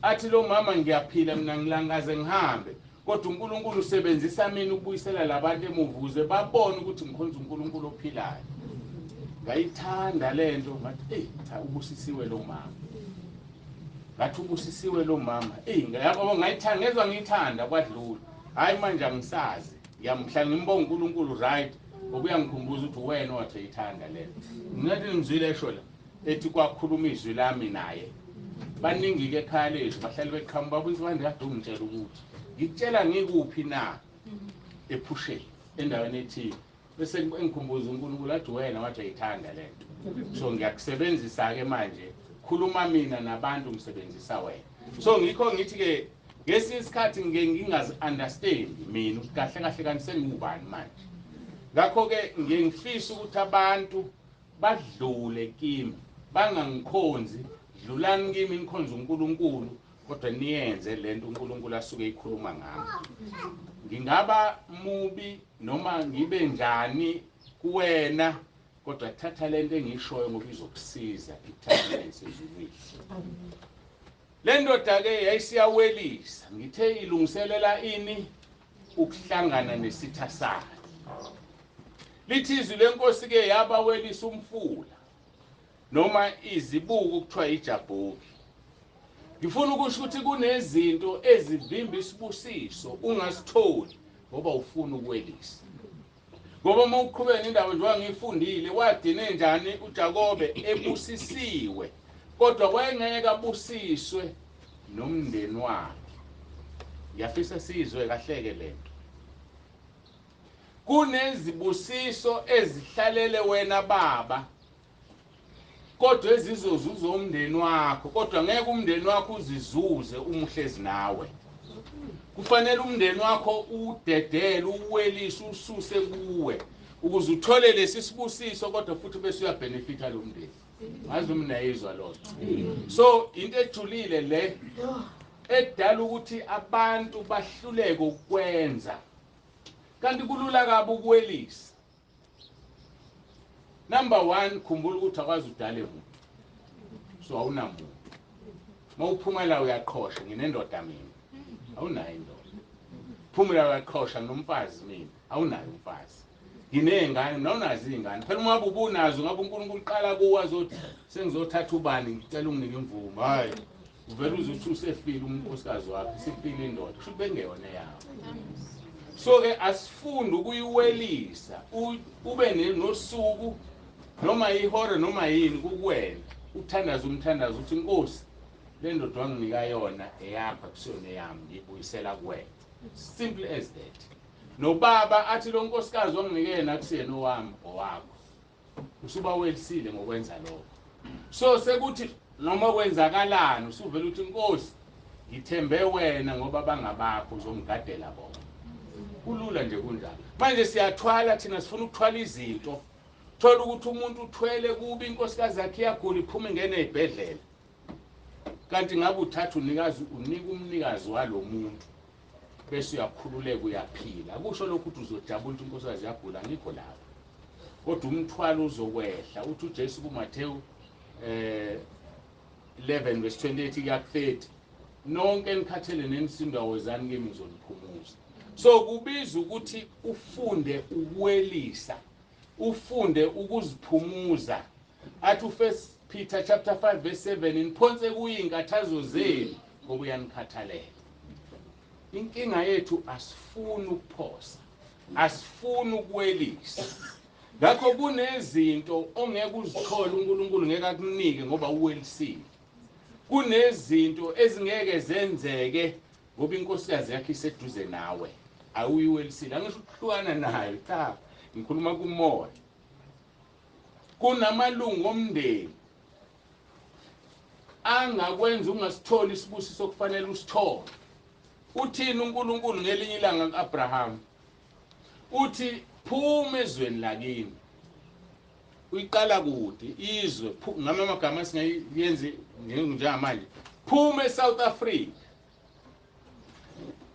[SPEAKER 1] Athi lo mama, "Ngiyaphila mina, ngilangaze ngihambe, kodwa uNkulunkulu usebenzisa mina ukubuyisela labantu emuva ukuze babone ukuthi ngikhonza uNkulunkulu ophilayo." Ngayithanda lento, ngathi, "Hey cha, ubusisiwe lo mama." Ngathi, "Ubusisiwe lo mama." Ey, ngiyabo, ngayithanda, ngezwa ngiyithanda. Kwadlula. Hayi, manje angisazi, ngiyamhla ngimbonga uNkulunkulu, right, ngoba uyangikhumbuza ukuthi wena wathi uyithanda lento. Ngathi ngizwile esho la, ethi kwakhuluma izwi lami naye. Baningi-ke ekhaya lethu, bahlale beqhamuka, babuza, "Bande, kade ungitshela ukuthi ngikutshela ngikuphi na?" Ephusheni endaweni ethile, bese engikhumbuza uNkulunkulu, athi, "Wena wathi uyithanda lento, so ngiyakusebenzisa-ke manje. Khuluma mina nabantu, ngisebenzisa wena." So ngikho ngithi-ke ngesinye isikhathi ngike ngingazi-understand mina ukuthi kahle kahle kanti sengiwubani manje. Ngakho-ke ngiye ngifise ukuthi abantu badlule kimi, bangangikhonzi. Dlulani kimi, nikhonze uNkulunkulu, kodwa niyenze lento uNkulunkulu asuke eyikhuluma ngami. Ngingaba mubi noma ngibe njani kuwena, kodwa thatha lento engiyishoyo, ngoba izokusiza, ikuthathele esezulwini. Le ndoda ke yayisiyawelisa, ngithe ilungiselela ini? Ukuhlangana nesitha sakhe. Lithi izwi lenkosi ke, yabawelisa umfula noma izibuko kuthiwa iJabhoki. Ngifuna ukusho ukuthi kunezinto ezivimba isibusiso ungasitholi ngoba ufuna ukwelisa. Ngoba uma uqhubeka nendaba njengoba ngiyifundile, wagcine njani uJakobe? Ebusisiwe, kodwa wayengeke abusiswe nomndeni wakhe. Ngiyafisa sizwe kahleke lento. Kunezibusiso ezihlalele wena baba, kodwa ezizozuza umndeni wakho, kodwa ngeke umndeni wakho uzizuze uma uhlezi nawe. Kufanele umndeni wakho udedele, uwelise, ususe kuwe ukuze uthole lesi sibusiso, kodwa futhi bese uyabenefita lo mndeni. Ngazi uma nayizwa loo nto. So into ejulile le edala ukuthi abantu bahluleke ukwenza, kanti kulula kabi ukuwelisa. Number 1, khumbula ukuthi akwazi udale muntu, so awunamuntu. Mawuphuma la uyaqhosha, nginendoda mina. Awunayo indoda. Phuma la uyaqhosha, nginomfazi mina. Awunayo umfazi. Nginey'ngane, mina awunazo iy'ngane. Phela uma ngabe ubunazo, ngabe uNkulunkulu uqala kuwe azothi sengizothatha ubani, ngicela unginike imvumo. Hhayi, uvele uze uthi usefile unkosikazi wakho, isifile indoda, kusho ukuthi bengeyona eyakho. So-ke asifunde ukuyiwelisa, ube nosuku noma ihora noma yini kukuwena, uthandaze umthandazo uthi Nkosi, le ndoda wanginika yona eyakho, akusiyona eyami, ngiyibuyisela kuwena. Simple as that. Nobaba athi lo nkosikazi wanginike yena akusiyena owami, owakho. Usubawelisile ngokwenza lokho. So sekuthi noma kwenzakalani usuvela uthi Nkosi, ngithembe wena ngoba bangabakho, uzongigadela bona. Kulula nje kunjalo. Manje siyathwala thina, sifuna ukuthwala izinto. Thola ukuthi umuntu uthwele kubi, inkosikazi yakhe iyagula, iphuma ingene ezibhedlela. Kanti ngabe uthatha unikazi, unika umnikazi walomuntu, bese uyakhululeka uyaphila. Akusho lokhu ukuthi uzojabula ukuthi inkosikazi iyagula, angikho lapho. Kodwa umthwalo uzokwehla. Uthi uJesu kuMathewu 11 verse 28 kuya 30, nonke enikhathele nenisindwa wozani kimi, ngizoniphumuza. So kubiza ukuthi ufunde ukuwelisa, ufunde ukuziphumuza. Athi uFirst Peter chapter 5 verse 7, niphonse kuye izinkathazo zenu ngoba uyanikhathalela. Inkinga yethu asifuni ukuphosa, asifuni ukuwelisa. Ngakho kunezinto ongeke uzithole uNkulunkulu ngeke akunike ngoba uwelisile. Kunezinto ezingeke zenzeke ngoba inkosikazi yakhe iseduze nawe, awuyiwelisile. Angisho ukuhlukana nayo, cha, ngikhuluma kumoya. Kunamalungu omndeni angakwenza ungasitholi isibusiso okufanele usithole. Uthini uNkulunkulu ngelinye ilanga kuAbraham? Uthi phuma ezweni lakini. Uyiqala kude izwe, ngama amagama singayenzi njengamanje. Phuma eSouth Africa.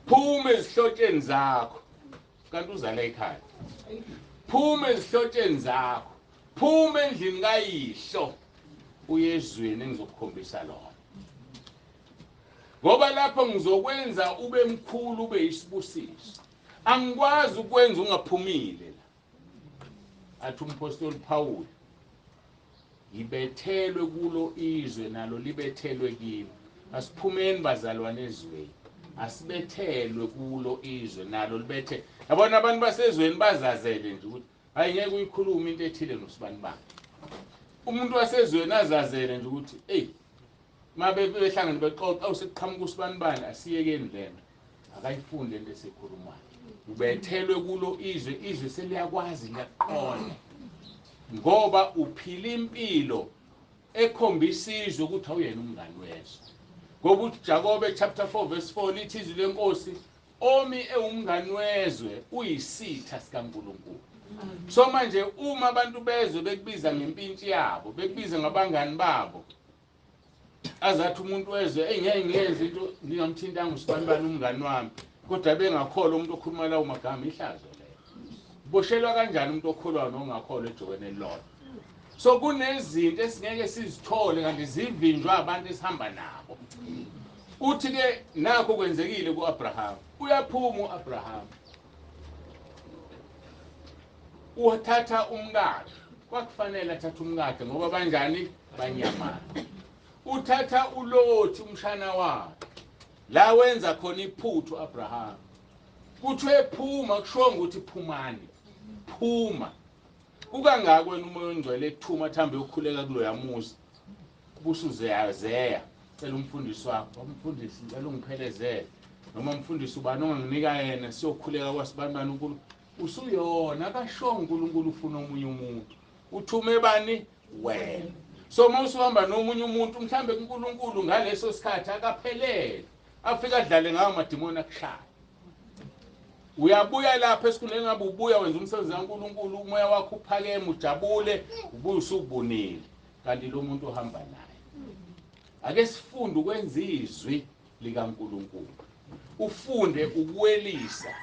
[SPEAKER 1] Phuma ezihlotsheni zakho. Kanti uzala ekhaya. Phuma ezihlotsheni zakho. Phuma endlini kayihlo. Uye ezweni engizokukhombisa lona. Ngoba lapho ngizokwenza ube mkhulu, ube isibusiso. Angikwazi ukwenza ungaphumile la. Athi umpostoli Paul, ngibethelwe kulo izwe nalo libethelwe kimi. Asiphumeni bazalwane ezweni, asibethelwe kulo izwe nalo libethe. Yabona abantu basezweni bazazele nje ukuthi hayi ngeke uyikhulume into ethile nosibani bakhe. Umuntu wasezweni azazele nje ukuthi hey, mabe behlangene bexoxa, awusekuqhamuka usibani bani, asiyekeni lento. Akayifundi lento esikhulumayo. Ubethelwe kulo izwe, izwe seliyakwazi liyaqonda. Ngoba uphila impilo ekhombisa izwe ukuthi awuyena umngani wezwe. Ngoba uthi Jakobe chapter 4 verse 4 lithi izwi lenkosi, omi ewumngani wezwe uyisitha sikaNkulunkulu. So manje uma abantu bezwe bekubiza ngempintshi yabo, bekubiza ngabangani babo, azathi umuntu wezwe eyi ngeke ngiyenze into ngingamthintanga usibanibani umngani wami, kodwa bengakholwa umuntu okhuluma lawo magama, ihlazo leyo. Uboshelwa kanjani umuntu okholwayo nongakholwa ejokweni elilodwa? So kunezinto esingeke sizithole kanti zivinjwa abantu esihamba nabo. Uthi ke nakho kwenzekile kuAbraham. Uyaphuma uAbraham, uthatha umkakhe. Kwakufanele athathe umkakhe ngoba banjani? Banyamana. Uthatha uLothi umshana wakhe, la wenza khona iphuthu uAbraham. Kuthiwe phuma, kusho ukuthi phumani, phuma. Kukangaka wena umoya ongcwele ekuthuma athambe yokukhuleka kuloya muzi, ubusuzeyazeya, cela umfundisi wakho, umfundisi ngicela ungiphelezele, noma umfundisi ubani onganginika yena siyokhuleka kwasibanibani uNkulunkulu. Usuyona, akasho uNkulunkulu ufuna omunye umuntu, uthume bani? Wena. So uma usuhamba nomunye umuntu, mhlambe kuNkulunkulu ngaleso sikhathi akaphelele, afike adlale ngawo amadimoni akushaya. Uyabuya lapha esikhundleni ngabe ubuya wenza umsebenzi kaNkulunkulu, umoya wakho uphakeme, ujabule, ubuye usubunile, kanti lo muntu ohamba naye. Ake sifunde ukwenza izwi likaNkulunkulu, ufunde ukuwelisa.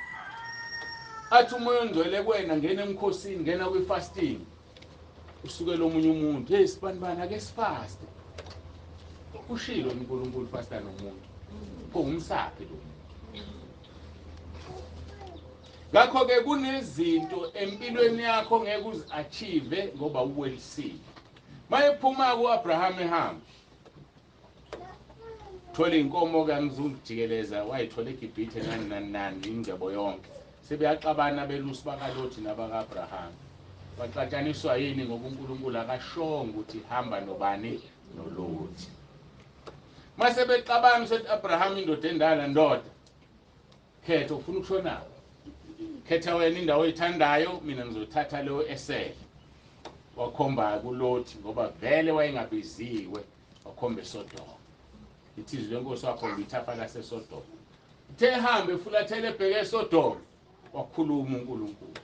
[SPEAKER 1] Athi umoya ongcwele kuwena, ngena emkhosini, ngena kwi-fasting, usukele omunye umuntu, hey sibanibani ake sifaste. Ushilo uNkulunkulu fasta nomuntu. Pho umsaphi lo muntu? Ngakho ke kunezinto empilweni yakho ngeke uzi-achieve ngoba uwelisile. Mayephuma ku-Abraham ehamba thola inkomo ke angizukujikeleza, wayithola eGibhithe nani nani nani, ingcebo yonke. Sebeyaxabana abelusi bakaLothi nabaka-Abraham. Baxatshaniswa yini? Ngoba uNkulunkulu akashongo ukuthi hamba nobani, noLothi. Mase bexabana usethi Abraham, indoda endala, ndoda, khetha ufuna ukushona, khetha wena indawo oyithandayo, mina ngizothatha leyo esele. Wakhomba kuLothi ngoba vele wayengabiziwe, wakhomba eSodoma. Ithi izwi lenkosi wakhomba ithafa laseSodoma. Uthe ehambe efulathele ebheke eSodoma, wakhuluma uNkulunkulu.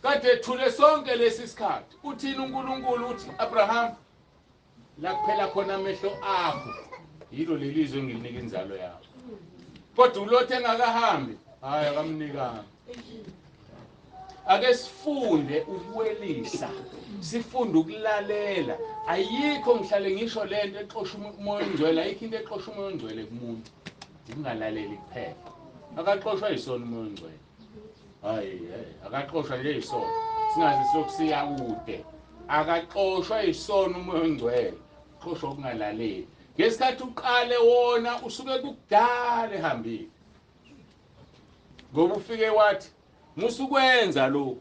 [SPEAKER 1] Kade ethule sonke lesi sikhathi. Uthini uNkulunkulu? Uthi Abraham, la kuphela khona amehlo akho yilo leli zwe engilinika inzalo yakho. Kodwa uLothi engakahambi, hayi, akamnikanga. Ake sifunde ukuwelisa, sifunde ukulalela. Ayikho, ngihlale ngisho lento exosha umoya ongcwele, ayikho into exosha umoya ongcwele kumuntu, ukungalaleli kuphela. Akaxoshwa yisona umoya ongcwele, hayi, akaxoshwa nje yisona, singaze siyokusiya kude. Akaxoshwa yisona umoya ongcwele, uxoshwa ukungalaleli. Ngesikhathi uqale wona usuke kukudala ehambile, ngoba ufike wathi musukwenza lokhu,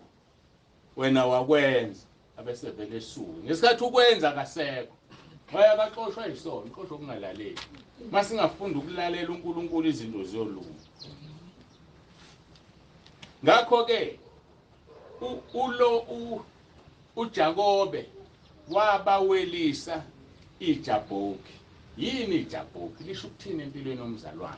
[SPEAKER 1] wena wakwenza, abese vele esuke. Ngesikhathi ukwenza akasekho. Hayi, akaxoshwa yisona, uxoshwa ukungalaleli. Masingafunda ukulalela uNkulunkulu, izinto ziyolunga. Ngakho ke ulo uJakobe wabawelisa iJabhoki. Yini iJabhoki? Lisho ukuthini empilweni yomzalwane?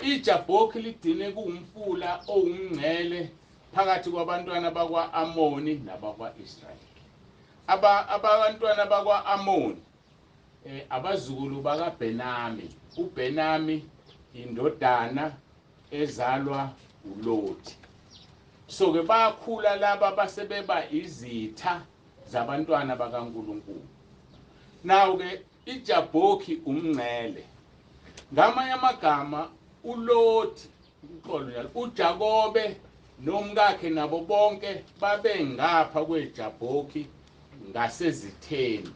[SPEAKER 1] IJabhoki ligcine kuwumfula owumngcele phakathi kwabantwana bakwa-Amoni nabakwa-Israyeli. Abantwana bakwa-Amoni abazukulu bakaBhenami. UBhenami indodana ezalwa uLothi. So ke bakhula laba basebeba izitha zabantwana bakaNkulunkulu. Now ke iJabhoki umngcele. Ngamanye amagama uLothi, uxolo njalo, uJakobe nomkakhe nabo bonke babe ngapha kweJabhoki ngasezitheni.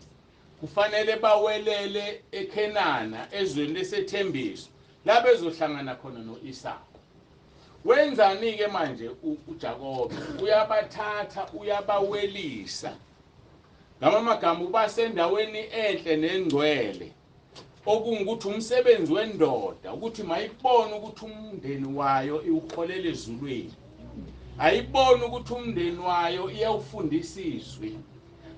[SPEAKER 1] Kufanele bawelele eKhenana, ezweni lesethembiso, la bezohlangana khona no-Isaka. Wenzani ke manje uJakobe? Uyabathatha, uyabawelisa. Ngamagama ubasendaweni enhle nengcwele, okungukuthi umsebenzi wendoda ukuthi mayibone ukuthi umndeni wayo iwuholela ezulwini, ayibone ukuthi umndeni wayo iyawufundisa izwi,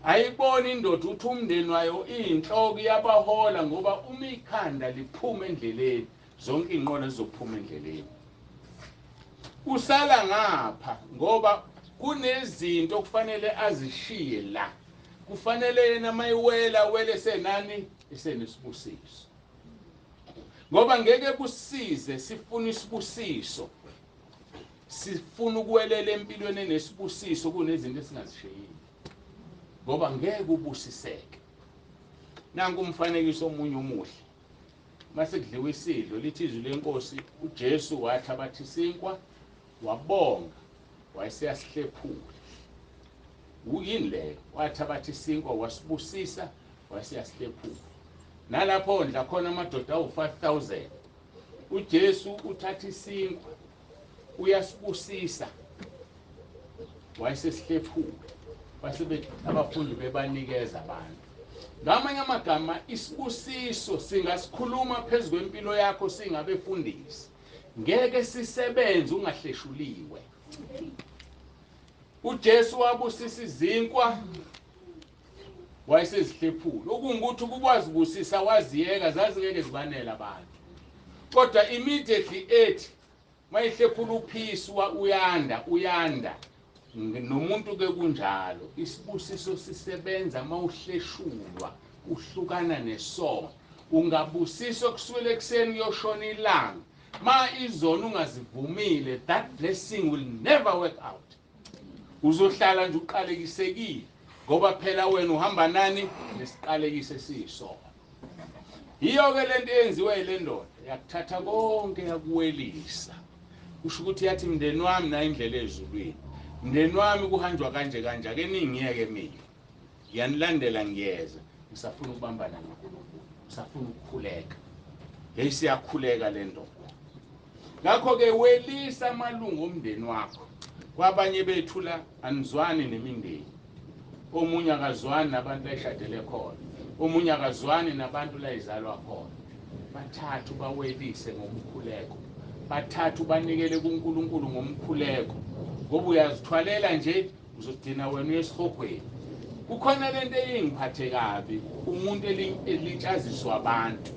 [SPEAKER 1] ayibone indoda ukuthi umndeni wayo iyinhloko, iyabahola. Ngoba uma ikhanda liphuma endleleni, zonke iy'nqola zizophuma endleleni. Usala ngapha ngoba kunezinto okufanele azishiye la. Kufanele yena mayiwela wele senani, esenesibusiso, ngoba ngeke kusize sifuna isibusiso, sifuna ukuwelela empilweni enesibusiso, kunezinto esingazishiyile, ngoba ngeke ubusiseke. Nanku umfanekiso omunye omuhle. Mase kudliwa isidlo, lithi izwi lenkosi, uJesu wathabatha isinkwa, wabonga, wayeseyasihlephula. Yini leyo? Wathabatha isinkwa, wasibusisa, wayeseyasihlephula. Nalapho ondla khona amadoda awu-5000, uJesu uthatha isinkwa, uyasibusisa, wayesesihlephula, base abafundi bebanikeza abantu. Ngamanye amagama, isibusiso singasikhuluma phezu kwempilo yakho singabefundisi, ngeke sisebenze ungahleshuliwe. uJesu wabusisa izinkwa, wayesezihlephula. Okungukuthi ukubazibusisa waziyeka, zazingeke zibanele abantu, kodwa immediately ethi mayihlephula uphisi uyanda, uyanda. Nomuntu ke kunjalo, isibusiso sisebenza mawuhleshulwa, uhlukana nesono. Ungabusiswa kusukela ekuseni kuyoshona ilanga, ma izono ungazivumile, that blessing will never work out. Uzohlala nje uqalekisekile. Ngoba phela wena uhamba nani nesiqalekiso esiyisona. Yiyo-ke lento eyenziwe yile ndoda, yakuthatha konke yakuwelisa. Kusho ukuthi yathi mndeni wami nayo indlela ezulwini. Mndeni wami kuhanjwa kanje kanje, ake ningiyeke mina. Ngiyanilandela ngiyeza. Ngisafuna ukubambana noNkulunkulu. Ngisafuna ukukhuleka. Hey, siyakhuleka le ndoda. Ngakho-ke welisa amalungu omndeni wakho. Kwabanye bethu la anizwani nemindeni. Omunye akazwani nabantu layishadele khona. Omunye akazwani nabantu layizalwa khona. Bathathu bawelise ngomkhuleko. Bathathu banikele kuNkulunkulu ngomkhuleko. Ngoba uyazithwalela nje uzogcina wena uyesihogweni. Kukhona lento eyingiphathe kabi, umuntu elitshaziswa abantu.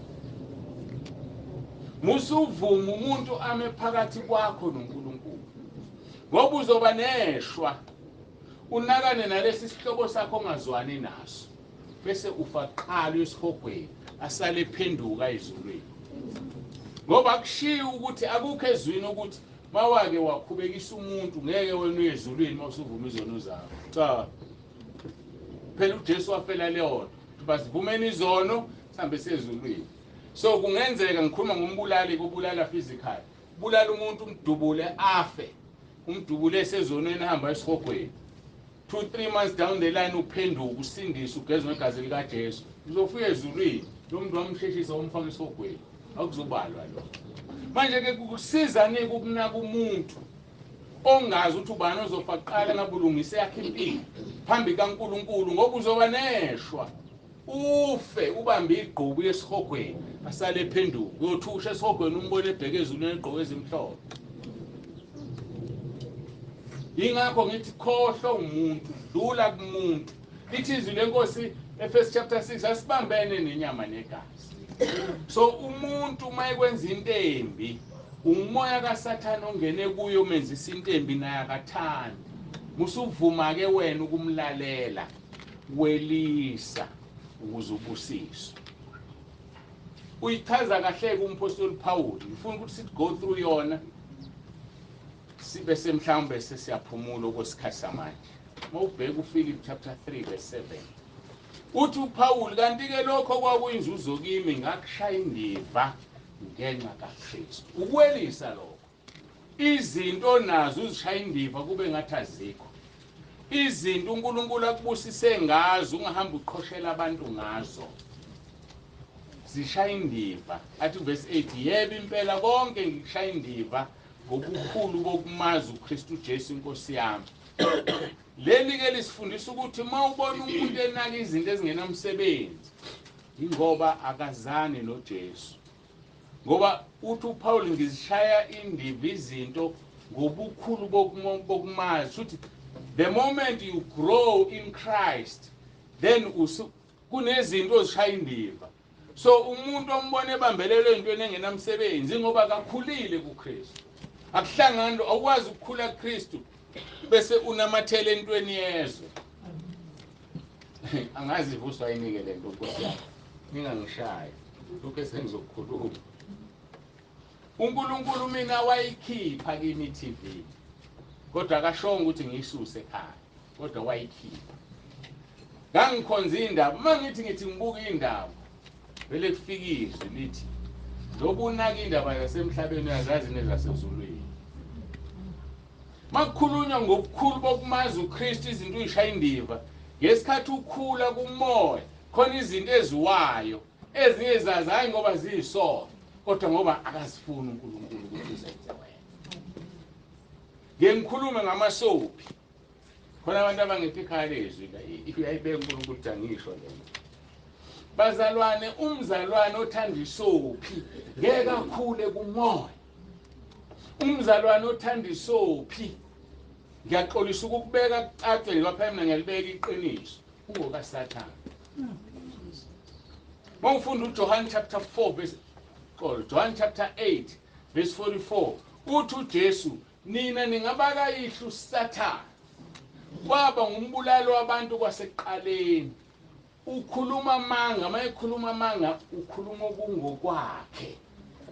[SPEAKER 1] Musuvuma umuntu ame phakathi kwakho noNkulunkulu. Ngoba uzoba neshwa unakane nalesi sihlobo sakho ongazwani naso, bese ufa qala esihogweni asale phenduka ezulwini. Ngoba kushiya ukuthi akukho ezwini ukuthi mawake wakhubekisa umuntu ngeke wena uye ezulwini mawusuvuma izono zakho. Cha, phela uJesu wafela leyo nto, basivumeni izono sihambe sezulwini. So kungenzeka ngikhuluma ngombulali, kubulala physical, bulala umuntu umdubule afe, umdubule esezonweni ahamba esihogweni. 2-3 months down the line uphenduka usindise ugezwe ngegazi likaJesu, uzofika ezulwini. Lo muntu wamsheshisa wamfaka esihogweni, akuzobalwa lo. Manje ke kukusiza nike ukunaka umuntu ongazi ukuthi ubani ozofa kuqala ngabe ulungise yakhe impilo phambi kaNkulunkulu, ngoba uzoba neshwa ufe ubambe igqubu yesihogweni asale phenduka. Uyothusha esihogweni umbone ebheke ezulwini egqoke ezimhlophe. Ingakho ngithi khohlwa umuntu, dlula kumuntu. Lithi izwi lenkosi eFirst chapter 6, asibambene nenyama negazi. So umuntu uma ekwenza into embi, umoya kaSathane ongene kuyo umenzisa into embi, naye akathandi. Musuvuma ke wena ukumlalela, welisa ukuze ubusiswe. Uyichaza kahle kumpostoli Paul. Ngifuna ukuthi sithi go through yona sibe semhlawumbe sesiyaphumula okwesikhathi samanje. Mawubheka uPhilip chapter 3 verse 7, uthi uPaul, kanti ke lokho kwakuyinzuzo kimi ngakushaya indiva ngenxa kaKristu. Ukwelisa lokho, izinto nazo uzishaya indiva kube ngathi azikho. Izinto uNkulunkulu akubusise ngazo ungahamba uqhoshela abantu ngazo, zishaya indiva. Athi verse 8, yebo impela konke ngikushaya indiva ngobukhulu bokumazi uKristu Jesu inkosi yami. Leli ke lisifundisa ukuthi uma ubona umuntu enaka izinto ezingenamsebenzi, ingoba akazani noJesu. Ngoba uthi uPaul, ngizishaya indiva izinto ngobukhulu bokumazi. Uthi the moment you grow in Christ, then kunezinto ozishaya indiva. So umuntu ombone ebambelele entweni engenamsebenzi ngoba akakhulile kuKristu. Akuhlangani, awukwazi ukukhula kuKristu bese unamathele entweni yezwe. Angazi ivuswa yini-ke le nto, Nkosi yami, ningangishayi lokhu esengizokukhuluma. uNkulunkulu mina wayikhipha kimi i-TV, kodwa akashongo ukuthi ngiyisuse ekhaya, kodwa wayikhipha. Ngangikhonza indaba, uma ngithi ngibuka indaba, vele kufika izwi lithi njengoba unaka indaba yasemhlabeni uyazazi nezasezulwini. Makukhulunywa ngobukhulu bokumazi uKristu, izinto uyishaya indiva. Ngesikhathi ukhula kumoya, khona izinto eziwayo, ezinye zazi hayi ngoba ziyisono, kodwa ngoba akazifuni uNkulunkulu ukuthi uzenze wena. Ngeke ngikhulume ngamasophi, khona abantu abangekho ekhaya lezwi la, uyayibeka uNkulunkulu ukuthi angisho lento. Bazalwane, umzalwane othanda isophi ngeke akhule kumoya. Umzalwane othanda isophi, ngiyaxolisa ukukubeka kucace lapha, mina ngiyalibeka iqiniso, ungokaSathane. Mawufunda uJohn chapter 4 verse, John chapter 8 verse 44, uthi uJesu, nina ningabakayihlo uSathane, kwaba ngumbulali wabantu kwasekuqaleni. Ukhuluma amanga, mayekhuluma amanga ukhuluma okungokwakhe.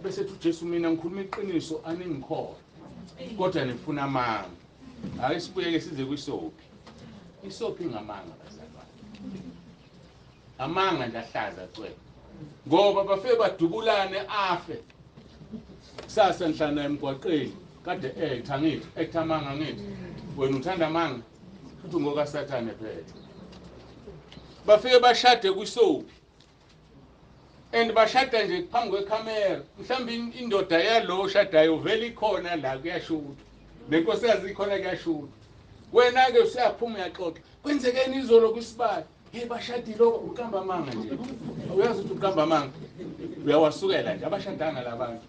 [SPEAKER 1] Bese ethi uJesu, mina ngikhuluma iqiniso aningikholwa, kodwa nifuna amanga. Ake sibuyeke size kwisophi. Isophi ngamanga bazalwane, amanga nje ahlaza cwe, ngoba bafike badubulane afe. Kusasa nihlala emgwaqeni kade etha ngithi etha amanga ngithi wena uthanda amanga futhi ngokaSathane phela. Bafike bashade kwisophi and bashada nje phambi kwekhamera, mhlawumbe indoda yalo oshadayo vele ikhona la kuyashuthwa, nenkosikazi ikhona kuyashuthwa. Wena-ke usuyaphuma uyaxoxa, kwenzekeni izolo kwisibali? Hey, bashadile, uqamba amanga nje, uyazi ukuthi uqamba amanga, uyawasukela nje, abashadanga labantu.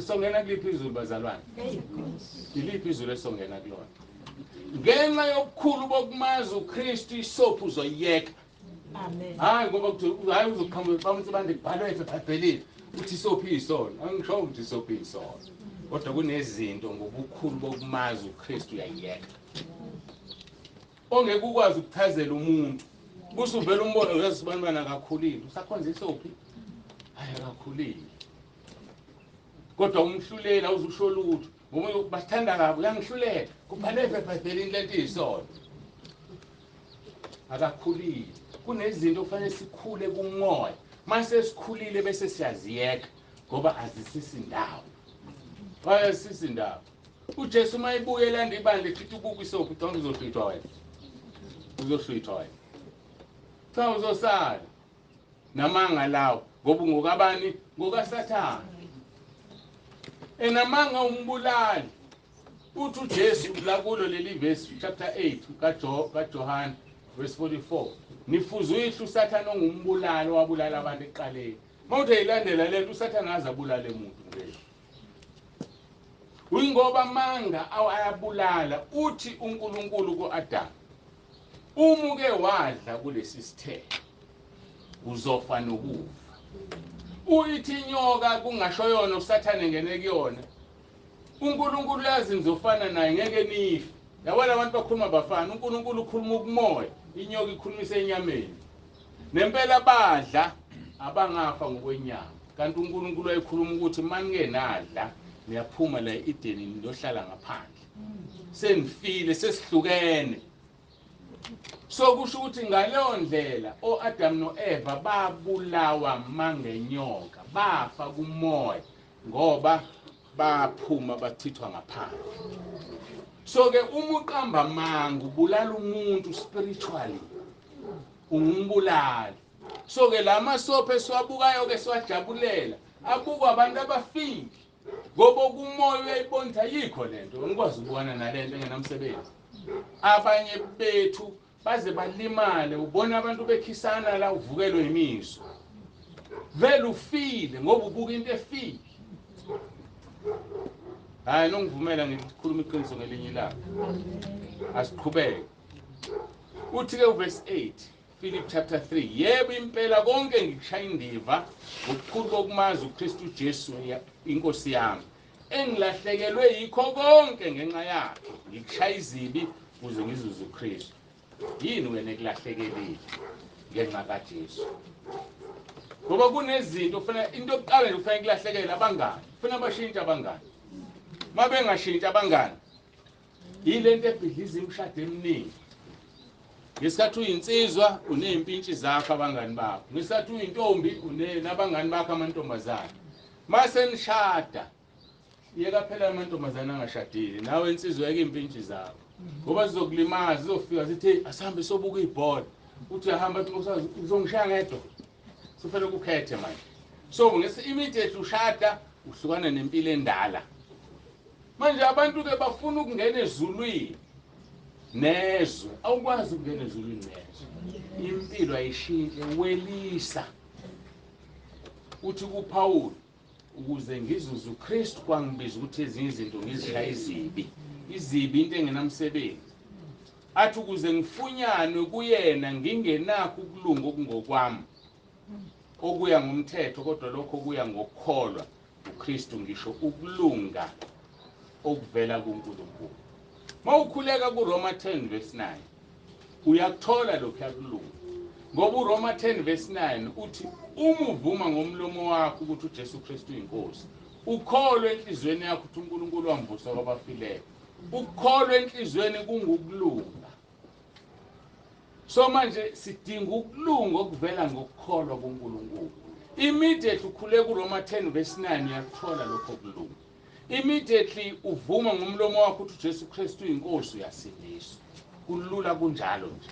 [SPEAKER 1] Songena kuliphi izulu bazalwane? Iliphi izulu esongena kulona? Ngenxa yobukhulu bokumazi uKristu isophu uzoyiyeka.
[SPEAKER 3] Amen.
[SPEAKER 1] Hayi ngoba kuthiwa hayi uzoqhamuka uqhamuka abantu kubhalwe eBhayibhelini uthi isophi iyisono. Angisho ukuthi isophi iyisono, kodwa kunezinto ngobukhulu bokumazi uKristu uyayiyeka. Ongeke ukwazi ukuchazela umuntu kusuvela umbono uyazi sibantwana akakhulile, usakhonza isophi? Hayi akakhulile. Kodwa umhlulela uzusho lutho ngoba basithanda kabi, uyangihlulela kubhalwe eBhayibhelini lento iyisono. Akakhulile. Kunezinto okufanele sikhule kumoya, mase sikhulile bese siyaziyeka ngoba azisisi ndawo, ayasisi ndawo. uJesu uma ebuye elanda ibandla ethi ubuka isophi, ucabanga uzohlwithwa wena, uzohlwithwa wena, cha uzosala namanga lawo ngoba ungokabani? NgokaSathane. Enamanga umbulali. Uthi uJesu la kulo leli verse chapter 8 kaJohane verse 44, nifuze uyihlo uSathane ongumbulali owabulala abantu ekuqaleni. Mawuthi ayilandela lento uSathane aze abulale umuntu nje. Uyingoba amanga ayabulala. Uthi uNkulunkulu kuAdam, uma uke wadla kulesi sithelo uzofa nokufa. Uyithi inyoka kungasho yona uSathane ngene kuyona. uNkulunkulu uyazi nizofana naye ngeke nife. Yabona abantu bakhuluma bafana, uNkulunkulu ukhuluma ukumoya, inyoka ikhulumisa enyameni. Nempela badla abangafa ngokwenyama. Kanti uNkulunkulu wayekhuluma ukuthi manike nadla niyaphuma la eEdeni niyohlala ngaphandle. Senifile, sesihlukene. So kusho ukuthi ngaleyo ndlela oAdam noEva babulawa mangenyoka, bafa kumoya ngoba baphuma bachithwa ngaphandle. So ke uma uqamba amanga ubulala umuntu spiritually, ungumbulali. So ke lamasopho esiwabukayo ke siwajabulela abukwa abantu abafile ngoba kumoya uyayibona ayikho lento, ngikwazi ukubona nalento engenamsebenzi. Abanye bethu baze balimale, ubona abantu bekhisana la uvukelwe imizwa, vele ufile ngoba ubuka into efile. Hayi nongivumela ngikhuluma iqiniso ngelinye ilanga. Asiqhubeke. Uthi ke uverse 8 Philip chapter 3, yebo impela konke ngikushaya indiva ngokukhulu kokumazi uKristu Jesu inkosi yami, engilahlekelwe yikho konke ngenxa yakhe, ngikushaya izibi ukuze ngizuze uKristu. Yini wena ekulahlekelile ngenxa kaJesu? Ngoba kunezinto ufuna, into yokuqala nje ufanele kulahlekela abangani, ufuna bashintshe abangani. Mabengashintsha abangani, yilento ebhidliza imishado eminingi. Ngesikhathi uyinsizwa unezimpintshi zakho abangani bakho, ngesikhathi uyintombi unabangani bakho amantombazane. Mase nishada yeka phela amantombazane angashadile, nawe insizwa yeke impintshi zakho ngoba zizokulimaza, zizofika zithi hey asihambe sobuka ibhola, uthi uyahamba uthi uzongishaya ngedwa. Kufanele ukhethe manje. So ngesi immediately ushada uhlukana nempilo endala. Manje abantu ke bafuna ukungena ezulwini nezwe, awukwazi ukungena ezulwini nezwe. Impilo ayishintshe, welisa. Uthi kuPaul, ukuze ngizuze uKristu kwangibiza ukuthi ezinye izinto ngizishaye izibi, izibi into engenamsebenzi. Athi ukuze ngifunyanwe kuyena ngingenakho ukulunga okungokwami okuya ngomthetho, kodwa lokho kuya ngokukholwa uKristu, ngisho ukulunga okuvela kuNkulunkulu. Mawukhuleka kuRoma 10 verse 9 uyakuthola lokhu yakulunga, ngoba uRoma 10 verse 9 uthi uma uvuma ngomlomo wakho ukuthi uJesu Kristu uyinkosi, ukholwe enhliziyweni yakho ukuthi uNkulunkulu wamvusa kwabafileyo. Ukukholwa enhliziyweni kungukulunga. So manje sidinga ukulunga okuvela ngokukholwa kuNkulunkulu. Immediately ukhuleka kuRoma 10 verse 9 uyakuthola lokho kulunga. Immediately uvuma ngomlomo wakho ukuthi uJesu Kristu uyinkosi, uyasindiswa. Kulula kunjalo nje.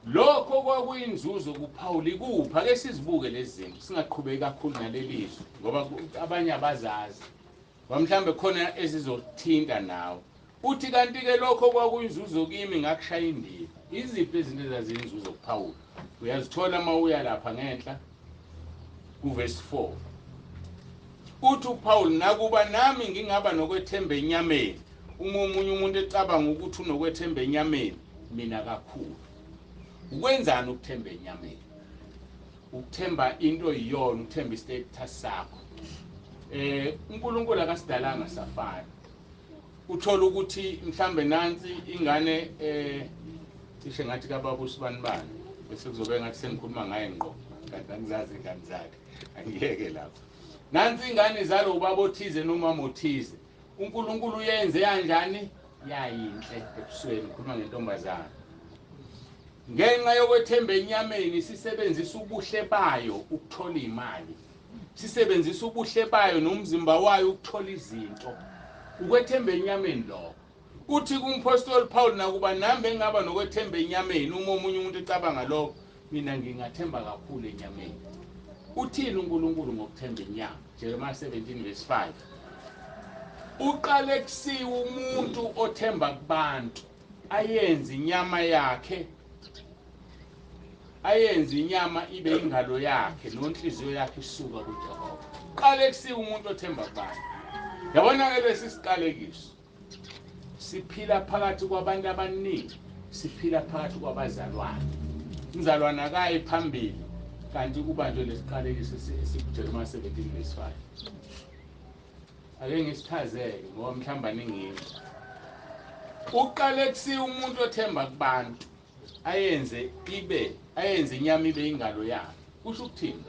[SPEAKER 1] Lokho kwakuyinzuzo kuPaul. Ikuphi? Ake sizibuke lezi zinto, singaqhubeki kakhulu nalelizwi ngoba abanye abazazi, mhlawumbe khona ezizothinta nawe. Uthi kanti-ke lokho kwakuyinzuzo kimi ngakushaya indiva. Iziphi izinto ezaziyinzuzo kuPaul? Uyazithola uma uya lapha ngenhla kuvesi 4. Uthi uPaul, nakuba nami ngingaba nokwethemba enyameni, uma omunye umuntu ecabanga ukuthi unokwethemba enyameni, mina kakhulu. Ukwenzani ukuthemba enyameni? Ukuthemba into iyona, ukuthemba istatus sakho. uNkulunkulu akasidalanga safana. Uthola ukuthi mhlambe nansi ingane cishe ngathi kababa usibanibani, bese kuzobe ngathi sengikhuluma ngaye ngqo, kanti angizazi ingane zakhe, angiyeke lapho. Nansi ingane izalo ubaba othize nomama othize, uNkulunkulu uyenze kanjani? Yayinhle ebusweni. Ngikhuluma ngentombazana. Ngenxa yokwethemba enyameni sisebenzisa ubuhle bayo ukuthola imali, sisebenzisa ubuhle bayo nomzimba wayo ukuthola izinto. Ukwethemba enyameni lokho. Uthi kumpostoli Paul, nakuba nami bengaba nokwethemba enyameni, uma omunye umuntu ecabanga lokho, mina ngingathemba kakhulu enyameni. Uthini uNkulunkulu ngokuthemba inyama? Jeremiah 17 verse 5. Uqale kusiwa umuntu othemba kubantu, ayenze inyama yakhe, ayenze inyama ibe ingalo yakhe nonhliziyo yakhe isuka kuJehova. Qale kusiwa umuntu othemba kubantu. Yabona ke lesi siqalekiso siphila phakathi kwabantu abaningi, siphila phakathi kwabazalwane. Umzalwane akayi phambili kanti kubanjwe lesiqalekiso esikuJeremiah 17 verse 5. Ake ngisichazeke ngoba mhlawumbe aningizwa. Uqale kusiwa umuntu othemba kubantu, ayenze ibe, ayenze inyama ibe ingalo yakhe. Kusho ukuthini?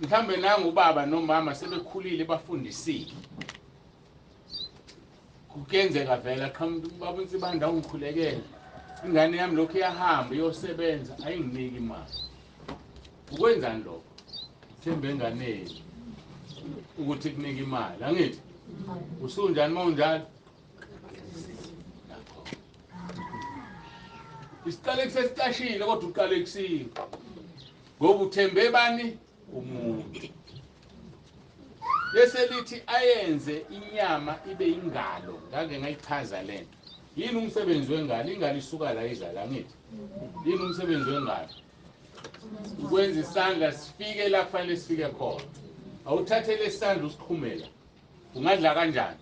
[SPEAKER 1] Mhlambe nangu ubaba nomama sebekhulile bafundisile, kuyenzeka vele aqhamuka ubaba uNsibanda, ungikhulekele ingane yami lokhu iyahamba iyosebenza ayinginiki imali. Ukwenzani lokho? Themba enganeni ukuthi kunike imali, angithi? Usunjani uma unjalo? Isiqalekiso esicashile kodwa uqalekisiwe ngoba uthembe bani? Umuntu. Bese lithi ayenze inyama ibe ingalo. Ngake ngayichaza lento. Yini umsebenzi wengalo? Ingalo isuka la iza la, angithi? Yini umsebenzi wengalo? Ukwenza isandla sifike la kufanele sifike khona. Awuthathe lesandla usiqhumela, ungadla kanjani?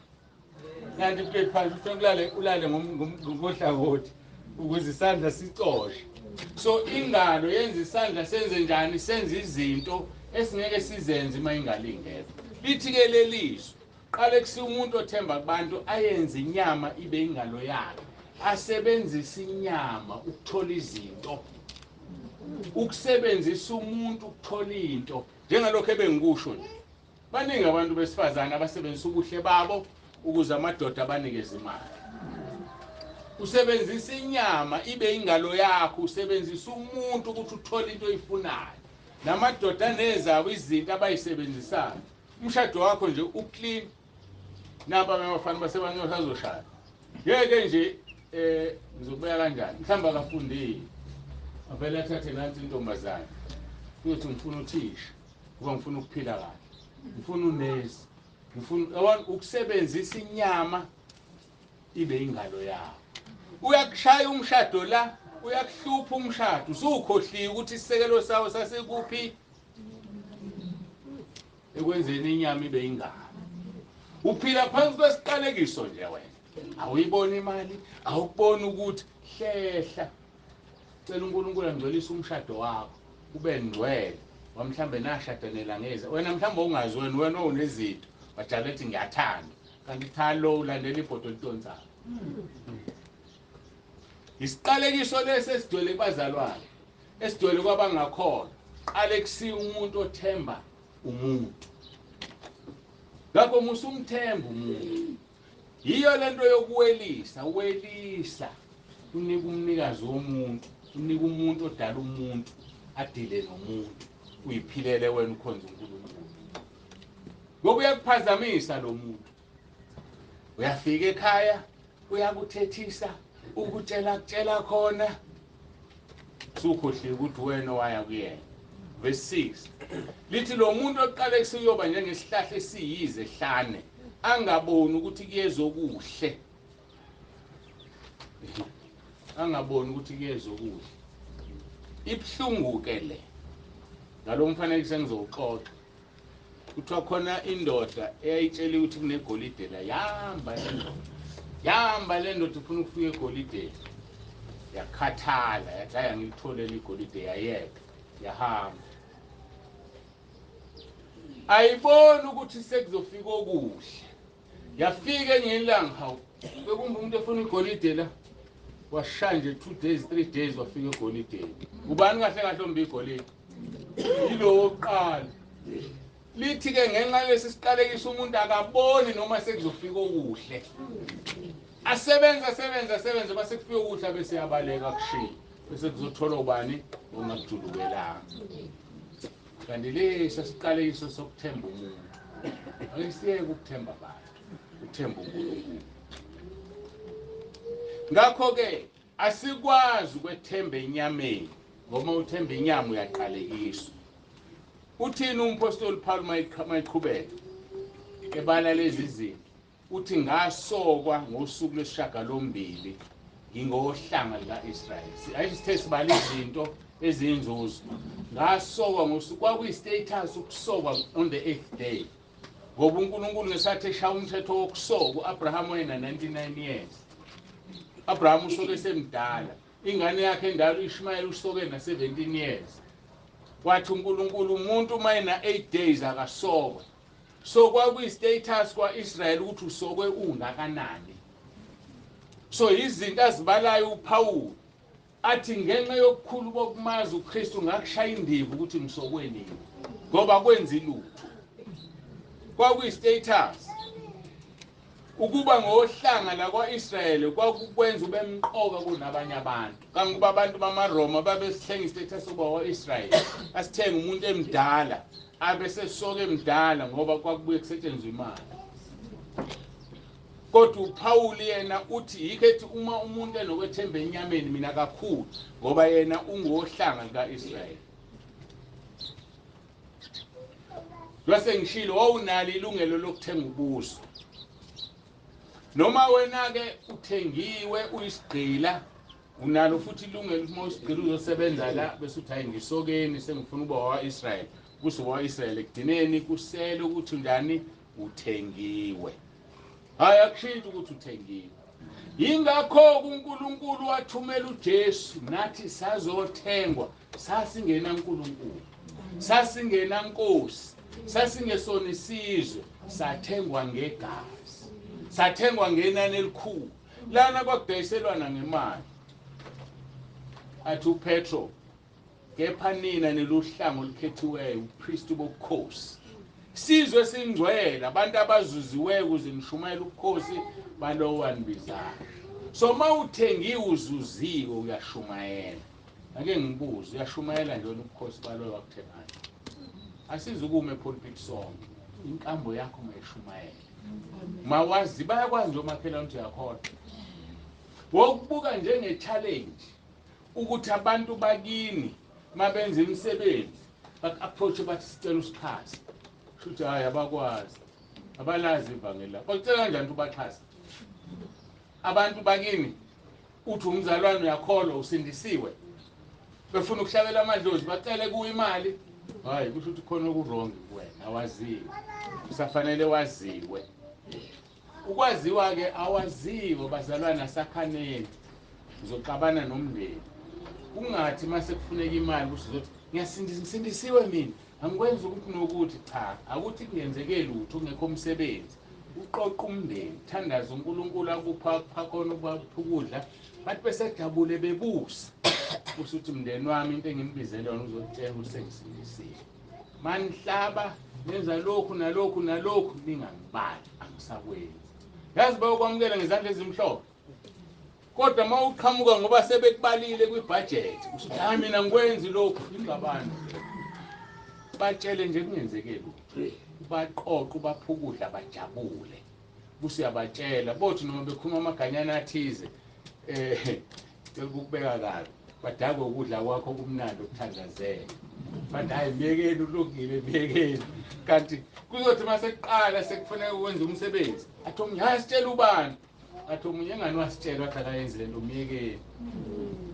[SPEAKER 1] Kanti plate phansi ufanele ulale ngohlangothi ukuze isandla sicoshe. So ingalo yenza isandla senze njani? Senze izinto esingeke sizenze uma ingalo ingekho. Lithi ke lelizwi, qale kusiwa umuntu othemba kubantu, ayenze inyama ibe ingalo yakhe, asebenzise inyama ukuthola izinto, ukusebenzisa umuntu ukuthola into. Njengalokho ebengikusho nje, baningi abantu besifazane abasebenzisa ubuhle babo ukuze amadoda abanikeze imali. Usebenzisa inyama ibe ingalo yakho, usebenzisa umuntu ukuthi uthole into oyifunayo. Namadoda anezabo izinto abayisebenzisayo. Umshado wakho nje uclean, naba abafana basebancane bazoshaya. Ngeke nje ngizokubeka kanjani, mhlawumbe akafundile, avele athathe nansi intombazane uyothi ngifuna uthisha ngoba ngifuna ukuphila kahle, ngifuna unesi, ngifuna ukusebenzisa inyama ibe ingalo yakho. Uyakushaya umshado la, uyakuhlupha umshado, usukhohliwe ukuthi isisekelo sawo sasikuphi ekwenzeni inyama ibe ingalo. Uphila phansi kwesiqalekiso nje wena, awuyiboni imali, awukuboni ukuthi hlehla. Cela uNkulunkulu angcwelise umshado wakho ube ngcwele, mhlawumbe nashadanela ngeze wena, mhlawumbe ungazi wena, wena unezinto wajabula ethi ngiyathanda, kanti cha lo ulandela ibhodo elitonsayo. Isiqalekiso lesi esigcwele kubazalwane, esigcwele kwabangakholwa. Qale kusiya umuntu othemba umuntu. Ngakho musumthemba umuntu. Yiyo lento yokuwelisa, uwelisa unika umnikazi womuntu, unika umuntu odala umuntu adile nomuntu, uyiphilele wena ukhonza uNkulunkulu. Ngoba uyakuphazamisa lo muntu. Uyafika ekhaya, uyakuthethisa, ukutshela kutshela khona. Sukhohliwe ukuthi wena waya kuyena. Verse 6 lithi lo muntu oqale kusuyoba njengesihlahla esiyize ehlane, angaboni ukuthi kuyezokuhle. Angaboni ukuthi kuyezokuhle. Ibhlungu ke le. Ngalomfanekiso engizowuxoxa. Kuthiwa khona indoda eyayitshela ukuthi kunegolide la, yahamba le ndoda. Yahamba le ndoda ifuna ukufika egolideni. Yakhathala, yathi hayi angilitholele igolide, yayeka, yahamba. Ayiboni ukuthi sekuzofika okuhle. Yafika enye ilanga, hawu, bekumbe umuntu efuna igolide la. Washaya nje 2 days, 3 days wafika egolideni. Ubani kahle kahle ombi igolide? Yilo wokuqala. Lithi ke ngenxa lesi siqalekisa umuntu akaboni noma sekuzofika okuhle. Asebenza asebenza asebenze base kufika okuhle bese yabaleka kushiya. Bese kuzothola ubani ongakujulukelanga. Kanti lesi siqalekiso sokuthemba umuntu. Ake siyeke ukuthemba abantu, ukuthemba uNkulunkulu. Ngakho ke asikwazi ukwethemba enyameni, ngoba uthemba inyama uyaqalekiswa. Uthini umpostoli Paul mayiqhubeka ebala lezi zinto? Uthi ngasokwa ngosuku lwesishiyagalombili ngingohlanga lika-Israyeli. Ayisithe sibala izinto eziyinzuzo. Ngasokwa ngosuku, kwakuyi-status ukusokwa on the 8th day. Ngoba uNkulunkulu ngesathi eshaya umthetho wokusokwa, uAbraham wayena 99 years. Abraham usoke semdala. Ingane yakhe endala uIshmael usoke na 17 years. Wathi uNkulunkulu umuntu uma ena 8 days akasokwe. So kwakuyi-status kwa-Israel ukuthi usokwe ungakanani. So izinto azibalayo uPaul athi ngenxa yokukhulu bokumazi uKristu ngakushaya indiva ukuthi ngisokwe nini, ngoba kwenza ilutho. Kwakuyi-status ukuba ngohlanga lakwa-Israyeli, kwakukwenza ube mqoka kunabanye abantu. Kangoba abantu bamaRoma babesithenga i-status sokuba kwa-Israyeli, asithenga umuntu emdala abe sesoke emdala, ngoba kwakubuye kusetshenziswa imali. Kodwa uPaul yena uthi yikho ethi uma umuntu enokwethemba enyameni mina kakhulu, ngoba yena ungohlanga lika-Israyeli. Lwase ngishilo wawunalo ilungelo lokuthenga ubuso. Noma wena ke uthengiwe uyisigqila, unalo futhi ilungelo uma usigqila uzosebenza la bese uthi hayi ngisokeni sengifuna ukuba wakwa-Israyeli. Kusuka wakwa-Israyeli ekugcineni kusele ukuthi njani uthengiwe. Hayi akushintshi ukuthi uthengiwe. Yingakho uNkulunkulu wathumela uJesu nathi sazothengwa. Sasingena uNkulunkulu, sasingena Nkosi, sasingesona isizwe, sathengwa ngegazi, sathengwa ngenani elikhulu. Lana kwakudayiselwana ngemali. Athi uPetro, kepha nina niluhlango olukhethiweyo, ubupristi bobukhosi, sizwe esingcwele, abantu abazuziweyo ukuze nishumayele ubukhosi balowo wanibizayo. So mawuthengiwe uzuziwe uyashumayela. Ake ngibuze, uyashumayela nje wena ubukhosi balowo wakuthengayo? Asizukume epulpit sonke, inkambo yakho mayishumayele. Mawazi bayakwazi nje omakhelwane ukuthi uyakholwa. Wokubuka njenge-challenge ukuthi abantu bakini mabenza imisebenzi baku-approach bathi sicela usixhase, kusho ukuthi hhayi abakwazi, abalazi ivangeli lakho. Bakucela kanjani ukuthi ubaxhase abantu bakini? Uthi umzalwane uyakholwa usindisiwe, befuna ukuhlabela amadlozi bacele kuyo imali. Hayi kusho ukuthi khona oku-wrong kuwena, awaziwe, kusafanele waziwe. Ukwaziwa-ke awaziwe bazalwane, asakhaneni, uzoxabana nomndeni. Kungathi mase kufuneka imali kusuzothi ngiyasindisa, ngisindisiwe mina, angikwenzi ukuthi nokuthi. Cha, akuthi kungenzeke lutho kungekho umsebenzi. Uqoqa umndeni, thandaza uNkulunkulu akupha khona ukudla, bathi besejabule bebusa. Usuthi mndeni wami into enginibizele yona uzokutshela ukuthi sengisindisiwe. Manihlaba nenza lokhu nalokhu nalokhu, ningangibali, angisakwenzi. Yazi bayokwamukela ngezandla ezimhlophe. Kodwa uma uqhamuka ngoba sebekubalile kwibudget, usuthi hayi mina ngikwenzi lokhu, ingxabano. Batshele nje kungenzeke lutho. Baqoqe ubaphukudla bajabule. Buse uyabatshela bothi noma bekhuluma amaganyana athize ukubeka kabi badakwe ukudla kwakho kumnandi okuthandazela. Bathi hayi myekeni ulungile myekeni. Kanti kuzothi masekuqala sekufuneka ukwenza umsebenzi athi omunye hayi sitshela ubani, athi omunye engani wasitshela wathi akayenzi lento myekeni.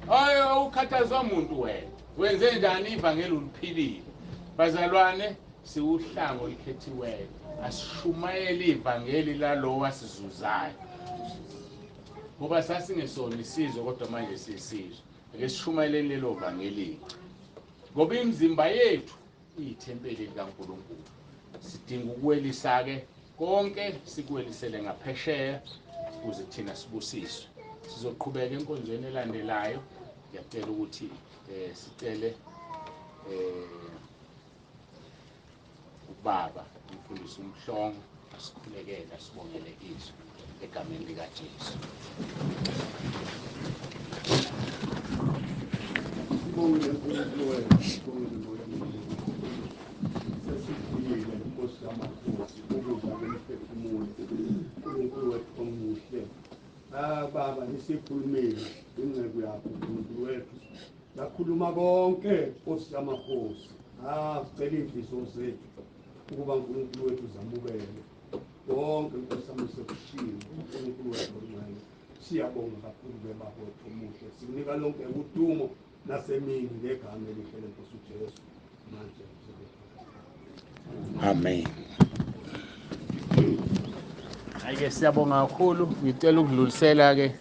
[SPEAKER 1] Hayi awukhathazwa muntu wena, wenze njani ivangeli uliphilile. Bazalwane siwuhlango olukhethiweyo, asishumayele ivangeli lalowo wasizuzayo. Ngoba sasingesona isizwe kodwa manje siyisizwe. Ake sishumayeleni lelo vangeli. Ngoba imizimba yethu iyithempeli likaNkulunkulu. Sidinga ukuwelisa-ke konke sikuwelisele ngaphesheya ukuze thina sibusiswe. Sizoqhubeka enkonzweni elandelayo. Ngiyacela ukuthi sicele ubaba umfundisi uMhlongo asikhulekele asibongele izwi egameni likaJesu.
[SPEAKER 3] Sibongile uNkulunkulu wethu, sibongile Moya oNgcwele. Sesifikile Nkosi yamakhosi ukudla kwemiphefumulo. uNkulunkulu wethu omuhle. Baba isikhulumile inceku yakho uNkulunkulu wethu. Yakhuluma konke Nkosi yamakhosi. Sicela iy'nhliziyo zethu ukuba uNkulunkulu wethu zamukele konke Nkosi yami sekushiwo. uNkulunkulu wethu ongcwele. Siyabonga kakhulu ke baba wethu omuhle. Sikunika lonke udumo nasemini ngegama elihle lenkosi uJesu. Manje
[SPEAKER 1] amen. Hayi ke siyabonga kakhulu. Ngicela ukudlulisela ke